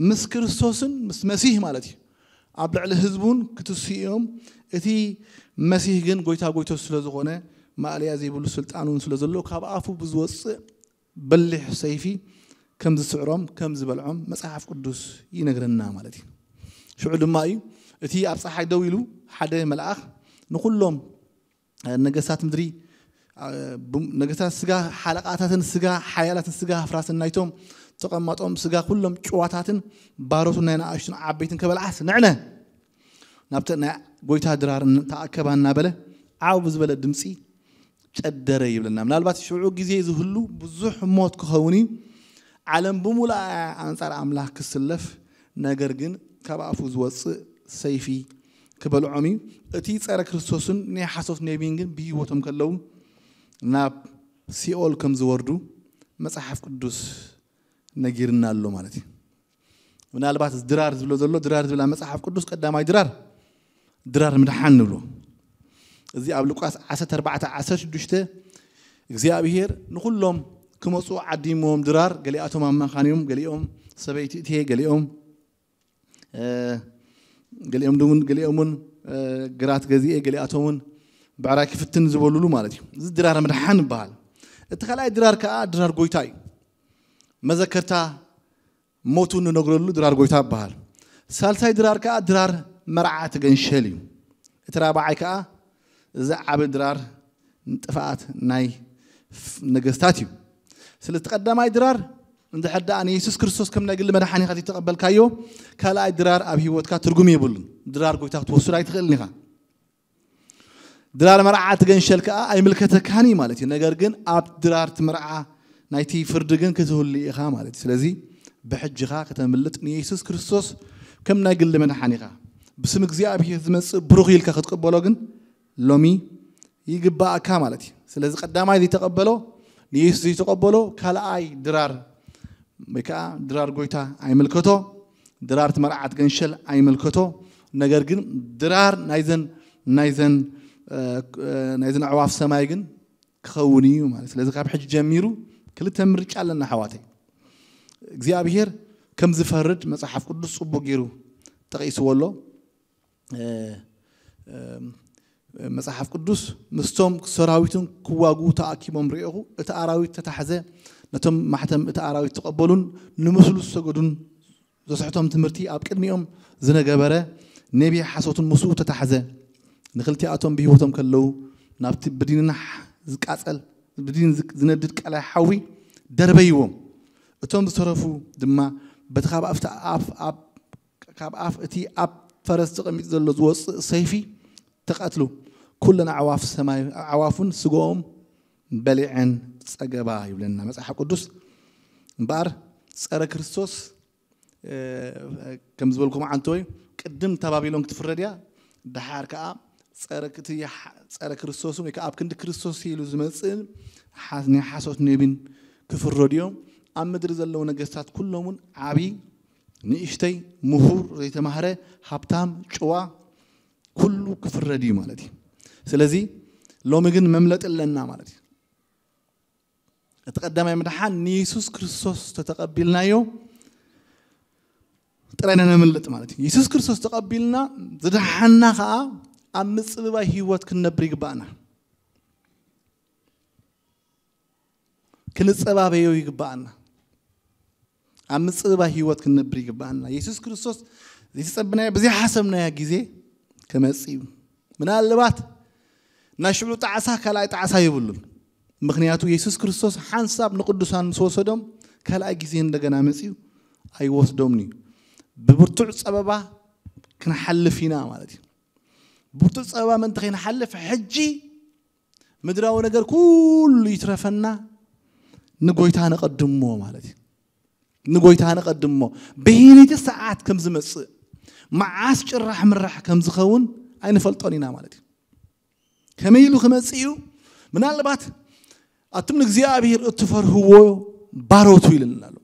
ምስ ክርስቶስን ምስ መሲህ ማለት እዩ ኣብ ልዕሊ ህዝቡን ክትስኡ እዮም። እቲ መሲህ ግን ጎይታ ጎይቶ ስለ ዝኾነ ማእለያ ዘይብሉ ስልጣን እውን ስለ ዘለዎ ካብ ኣፉ ብዝወፅእ በሊሕ ሰይፊ ከም ዝስዕሮም ከም ዝበልዖም መፅሓፍ ቅዱስ ይነግረና ማለት እዩ። ሽዑ ድማ እዩ እቲ ኣብ ፀሓይ ደው ኢሉ ሓደ መልኣኽ ንኩሎም ነገስታት ምድሪ ነገስታት ስጋ ሓለቓታትን ስጋ ሓያላትን ስጋ ኣፍራስን ናይቶም ተቐማጦም ስጋ ኩሎም ጭዋታትን ባሮትን ናይ ንኣሽቱን ዓበይትን ከበልዓስ ንዕነ ናብቲ ናይ ጎይታ ድራር ተኣከባ እናበለ ዓው ብዝበለ ድምፂ ጨደረ ይብለና። ምናልባት ሽዑ ግዜ ዝህሉ ብዙሕ ሞት ክኸውን እዩ። ዓለም ብምሉኣ ኣንጻር ኣምላኽ ክስለፍ፣ ነገር ግን ካብ ኣፉ ዝወጽእ ሰይፊ ክበልዖም እዩ። እቲ ጸረ ክርስቶስን ናይ ሓሶት ነቢይን ግን ብህይወቶም ከለዉ ናብ ሲኦል ከም ዝወርዱ መጽሓፍ ቅዱስ ነጊርና ኣሎ ማለት እዩ። ምናልባት እዚ ድራር ዝብሎ ዘሎ፣ ድራር ዝብል ኣብ መጽሓፍ ቅዱስ ቀዳማይ ድራር ድራር ምድሓን ንብሎ። እዚ ኣብ ሉቃስ ዓሰርተ ኣርባዕተ ዓሰርተ ሽዱሽተ እግዚኣብሔር ንኹሎም ክመፁ ዓዲሞም ድራር፣ ገሊኣቶም ኣብ መኻን እዮም፣ ገሊኦም ሰበይቲ እትየ፣ ገሊኦም ገሊኦም ድውን ገሊኦም እውን ግራት ገዚኤ፣ ገሊኣቶም እውን ብዕራይ ክፍትን ዝበሉሉ ማለት እዩ። እዚ ድራር ምድሓን ይበሃል። እቲ ካልኣይ ድራር ከዓ ድራር ጎይታ እዩ። መዘከርታ ሞቱ እንነግረሉ ድራር ጎይታ ይበሃል። ሳልሳይ ድራር ከዓ ድራር መርዓ ትገንሸል እዩ። እቲ ራብዓይ ከዓ እዚ ዓቢ ድራር ንጥፍኣት ናይ ነገስታት እዩ። ስለዚ ቀዳማይ ድራር እንድሕር ደኣ ንየሱስ ክርስቶስ ከም ናይ ግሊ መድሓኒኻ ዘይተቐበልካዮ፣ ካልኣይ ድራር ኣብ ህይወትካ ትርጉም የብሉን። ድራር ጎይታ ክትወስድ ኣይትኽእልን ኢኻ። ድራር መርዓ ትገንሸል ከኣ ኣይምልከተካን እዩ ማለት እዩ። ነገር ግን ኣብ ድራር እቲ መርዓ ናይቲ ፍርዲ ግን ክትህሉ ኢኻ ማለት እዩ። ስለዚ ብሕጅኻ ከተምልጥ ንየሱስ ክርስቶስ ከም ናይ ግሊ መድሓኒኻ ብስም እግዚኣብሔር ዝመጽእ ብሩኽ ኢልካ ክትቅበሎ ግን ሎሚ ይግባኣካ ማለት እዩ። ስለዚ ቀዳማይ ዘይተቐበሎ፣ ንየሱስ ዘይተቐበሎ ካልኣይ ድራር ወይ ከዓ ድራር ጎይታ ኣይምልከቶ፣ ድራር እቲ መርዓት ገንሸል ኣይምልከቶ። ነገር ግን ድራር ናይዘን ናይዘን ናይዘን ኣዕዋፍ ሰማይ ግን ክኸውን እዩ ማለት። ስለዚ ካብ ሕጂ ጀሚሩ ክልተ ምርጫ ኣለና ኣሕዋተይ። እግዚኣብሔር ከም ዝፈርድ መጽሓፍ ቅዱስ ጽቡቅ ገይሩ ጠቂስዎ ኣሎ። መጽሓፍ ቅዱስ ምስቶም ሰራዊቱን ክዋግኡ ተኣኪቦም ርኤኹ። እቲ ኣራዊት ተታሕዘ፣ ነቶም ማሕተም እቲ ኣራዊት ተቐበሉን ንምስሉ ዝሰገዱን ዘስሕቶም ትምህርቲ ኣብ ቅድሚኦም ዝነገበረ ነቢይ ሓሶትን ምስኡ ተታሕዘ። ንክልቲኣቶም ብህይወቶም ከለዉ ናብቲ ብዲንና ዝቃጸል ብዲን ዝነድድ ቀላይ ሓዊ ደርበይዎም። እቶም ዝተረፉ ድማ በቲ ካብ ኣፍቲ ኣፍ ኣብ ካብ ኣፍ እቲ ኣብ ፈረስ ተቐሚጡ ዘሎ ዝወፅእ ሰይፊ ተቐትሉ። ኩለን ኣዕዋፍ ሰማይ ኣዕዋፉን ስጋኦም በሊዐን ጸገባ ይብለና መጽሓፍ ቅዱስ። እምበኣር ጸረ ክርስቶስ ከም ዝበልኩም ዓንተወይ ቅድም ተባቢሎን ክትፍረድ እያ። ደሓር ከዓ ጸረ ክርስቶስን ወይ ከዓ ኣብ ክንዲ ክርስቶስ ኢሉ ዝመፅእን ናይ ሓሶት ነቢን ክፍረዱ እዮም። ኣብ ምድሪ ዘለዉ ነገስታት ኩሎም እውን ዓብዪ ንእሽተይ፣ ምሁር፣ ዘይተማህረ፣ ሃብታም፣ ጭዋ፣ ኩሉ ክፍረድ እዩ ማለት እዩ። ስለዚ ሎሚ ግን መምለጢ ኣለና ማለት እዩ። እቲ ቀዳማይ ምድሓን ንየሱስ ክርስቶስ ተተቐቢልናዮ ጥራይ ነምልጥ ማለት እዩ። የሱስ ክርስቶስ ተቐቢልና ዝደሓና ከዓ ኣብ ምጽብባይ ህይወት ክንነብር ይግባእና። ክንጸባበዮ ይግባኣና። ኣብ ምጽብባይ ህይወት ክንነብር ይግባኣና። የሱስ ክርስቶስ ዘይተጸብናዮ ብዘይሓሰብናዮ ግዜ ክመጽእ እዩ። ምናልባት ናይ ሽዑ ጣዕሳ ካልኣይ ጣዕሳ የብሉን። ምኽንያቱ የሱስ ክርስቶስ ሓንሳብ ንቅዱሳን ምስ ወሰዶም ካልኣይ ግዜ እንደገና መጺኡ ኣይወስዶምን እዩ። ብብርቱዕ ጸበባ ክንሓልፍ ኢና ማለት እዩ። ብብርቱዕ ጸበባ ምእንቲ ከይንሓልፍ ሕጂ ምድራዊ ነገር ኩሉ ይትረፈና፣ ንጎይታ ነቐድሞ ማለት እዩ። ንጎይታ ነቐድሞ። በየነይቲ ሰዓት ከም ዝመጽእ፣ መዓስ ጭራሕ ምራሕ ከም ዝኸውን ኣይንፈልጦን ኢና ማለት እዩ። ከመይ ኢሉ ክመጽእ እዩ? ምናልባት ኣቱም ንእግዚኣብሔር እትፈርህዎ ባሮቱ ኢልና ኣሎ።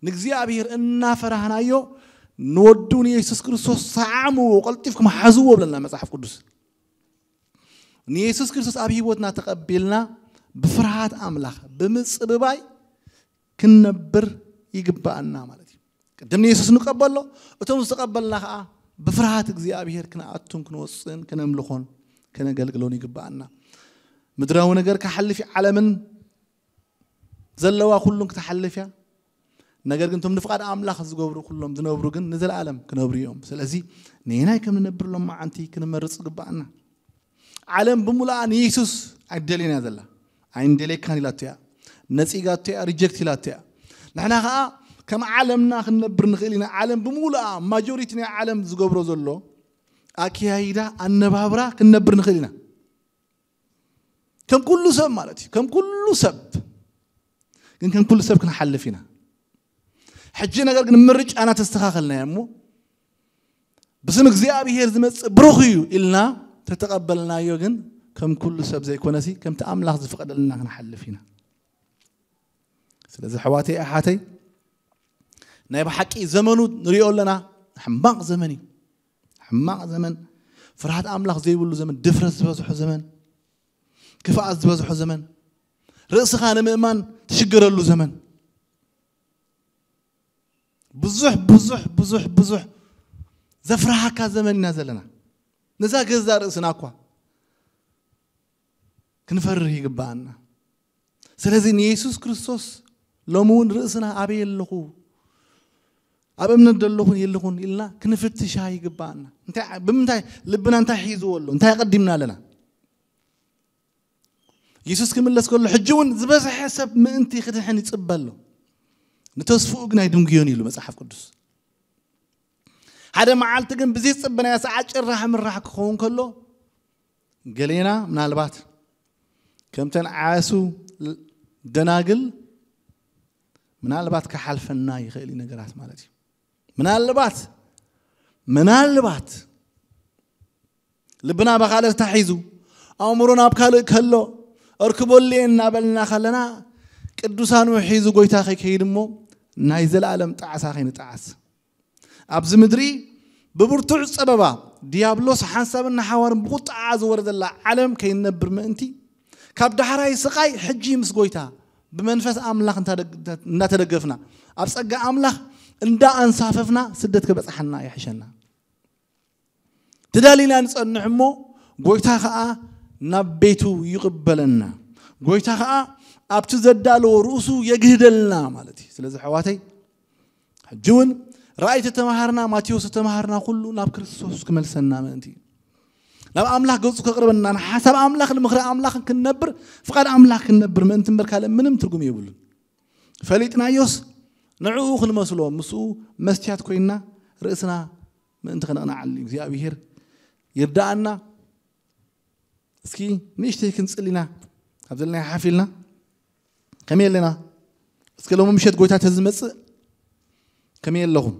ንእግዚኣብሔር እናፈራህናዮ ንወዱ ንየሱስ ክርስቶስ ሰዓምዎ፣ ቀልጢፍኩም ሓዝዎ ብለና መጽሓፍ ቅዱስ። ንየሱስ ክርስቶስ ኣብ ህይወትና ተቐቢልና ብፍርሃት ኣምላኽ ብምጽብባይ ክንነብር ይግባኣና ማለት እዩ። ቅድም ንየሱስ ንቀበሎ፣ እቶም ዝተቐበልና ከዓ ብፍርሃት እግዚኣብሔር ክንኣቱን ክንወፅእን ከነምልኾን ከነገልግሎን ይግባኣና። ምድራዊ ነገር ክሓልፍ እዩ፣ ዓለምን ዘለዋ ኩሉን ክትሓልፍ እያ። ነገር ግን እቶም ንፍቓድ ኣምላኽ ዝገብሩ ኩሎም ዝነብሩ ግን ንዘለኣለም ክነብሩ እዮም። ስለዚ ነየናይ ከም ንነብር ሎም መዓንቲ ክንመርጽ ይግባኣና። ዓለም ብምሉኣ ንየሱስ ኣይደልየን እያ ዘላ። ኣይንደልየካን ኢላቶ እያ። ነጺጋቶ እያ፣ ሪጀክት ኢላቶ እያ። ንሕና ኸኣ ከም ዓለምና ክንነብር ንኽእል ኢና። ዓለም ብምሉኣ ማጆሪቲ ናይ ዓለም ዝገብሮ ዘሎ ኣከያይዳ ኣነባብራ ክንነብር ንኽእል ኢና። ከም ኩሉ ሰብ ማለት እዩ። ከም ኩሉ ሰብ ግን ከም ኩሉ ሰብ ክንሓልፍ ኢና። ሕጂ ነገር ግን ምርጫና ተስተኻኸልና እሞ ብስም እግዚኣብሔር ዝመጽእ ብሩኽ እዩ ኢልና ተተቐበልናዮ፣ ግን ከም ኩሉ ሰብ ዘይኮነሲ ከምቲ ኣምላኽ ዝፈቐደልና ክንሓልፍ ኢና። ስለዚ ኣሕዋተይ ኣሓተይ፣ ናይ ብሓቂ ዘመኑ ንሪኦ ኣለና። ሕማቕ ዘመን እዩ። ሕማቕ ዘመን፣ ፍርሃት ኣምላኽ ዘይብሉ ዘመን፣ ድፍረት ዝበዝሖ ዘመን፣ ክፍኣት ዝበዝሖ ዘመን፣ ርእስኻ ንምእማን ትሽገረሉ ዘመን፣ ብዙሕ ብዙሕ ብዙሕ ብዙሕ ዘፍርሃካ ዘመን ኢና ዘለና። ነዛ ገዛ ርእስና እኳ ክንፈርህ ይግባኣና። ስለዚ ንየሱስ ክርስቶስ ሎሚ እውን ርእስና ኣበይ ኣለኹ፣ ኣብ እምነት ዘለኹን የለኹን ኢልና ክንፍትሻ ይግባኣና። እንታይ፣ ብምንታይ ልብና እንታይ ሒዝዎ ኣሎ? እንታይ ኣቐዲምና ኣለና? የሱስ ክምለስ ከሎ ሕጂ እውን ዝበዝሐ ሰብ ምእንቲ ክድሕን ይጽበ ኣሎ፣ ንተስፍኡ ግን ኣይድንጉዮን ኢሉ መጽሓፍ ቅዱስ። ሓደ መዓልቲ ግን ብዘይ ጽበናዮ ሰዓት ጭራሕ ምራሕ ክኸውን ከሎ፣ ገሌና ምናልባት ከምተን ዓያሱ ደናግል ምናልባት ክሓልፈና ይኽእል እዩ ነገራት ማለት እዩ። ምናልባት ምናልባት ልብና ብኻልእ ተታሒዙ፣ ኣእምሮ ናብ ካልእ ከሎ፣ እርክበሉ እየ እናበልና ከለና፣ ቅዱሳኑ ሒዙ ጎይታ ከይከይድ እሞ ናይ ዘለኣለም ጣዕሳ ከይንጣዓስ። ኣብዚ ምድሪ ብብርቱዕ ጸበባ ዲያብሎስ ሓንሳብን ንሓዋርን ብቁጥዓ ዝወረደላ ዓለም ከይንነብር ምእንቲ፣ ካብ ዳሕራይ ስቓይ ሕጂ ምስ ጎይታ ብመንፈስ ኣምላኽ እንታደግ-፣ እናተደገፍና፣ ኣብ ጸጋ ኣምላኽ እንዳ ኣንሳፈፍና ስደት ክበጽሓና ይሕሸና። ተዳሊና ንጸንሕ እሞ፣ ጎይታ ኸኣ ናብ ቤቱ ይቕበለና። ጎይታ ኸኣ ኣብቲ ዘዳለዎ ርእሱ የግህደልና ማለት እዩ። ስለዚ ኣሕዋተይ፣ ሕጂ እውን ራእይ ተተማሃርና፣ ማቴዎስ ተተማሃርና ኩሉ ናብ ክርስቶስ ክመልሰና ምእንቲ እዩ። ናብ ኣምላኽ ገጹ ከቕርበና፣ ንሓሳብ ኣምላኽን ምኽሪ ኣምላኽን ክንነብር፣ ፍቓድ ኣምላኽ ክንነብር ምእንቲ እምበር ካልእ ምንም ትርጉም የብሉን። ፈሊጥናዮስ ንዕኡ ክንመስሎ፣ ምስኡ መስትያት ኮይንና ርእስና ምእንቲ ከነቕንዓሉ እግዚኣብሔር ይርዳኣና። እስኪ ንእሽተይ ክንጽል ኢና፣ ኣብ ዘለና ሓፍ ኢልና። ከመይ ኣለና? እስከ ሎሚ ምሸት ጎይታ ተዝመጽእ ከመይ ኣለኹም?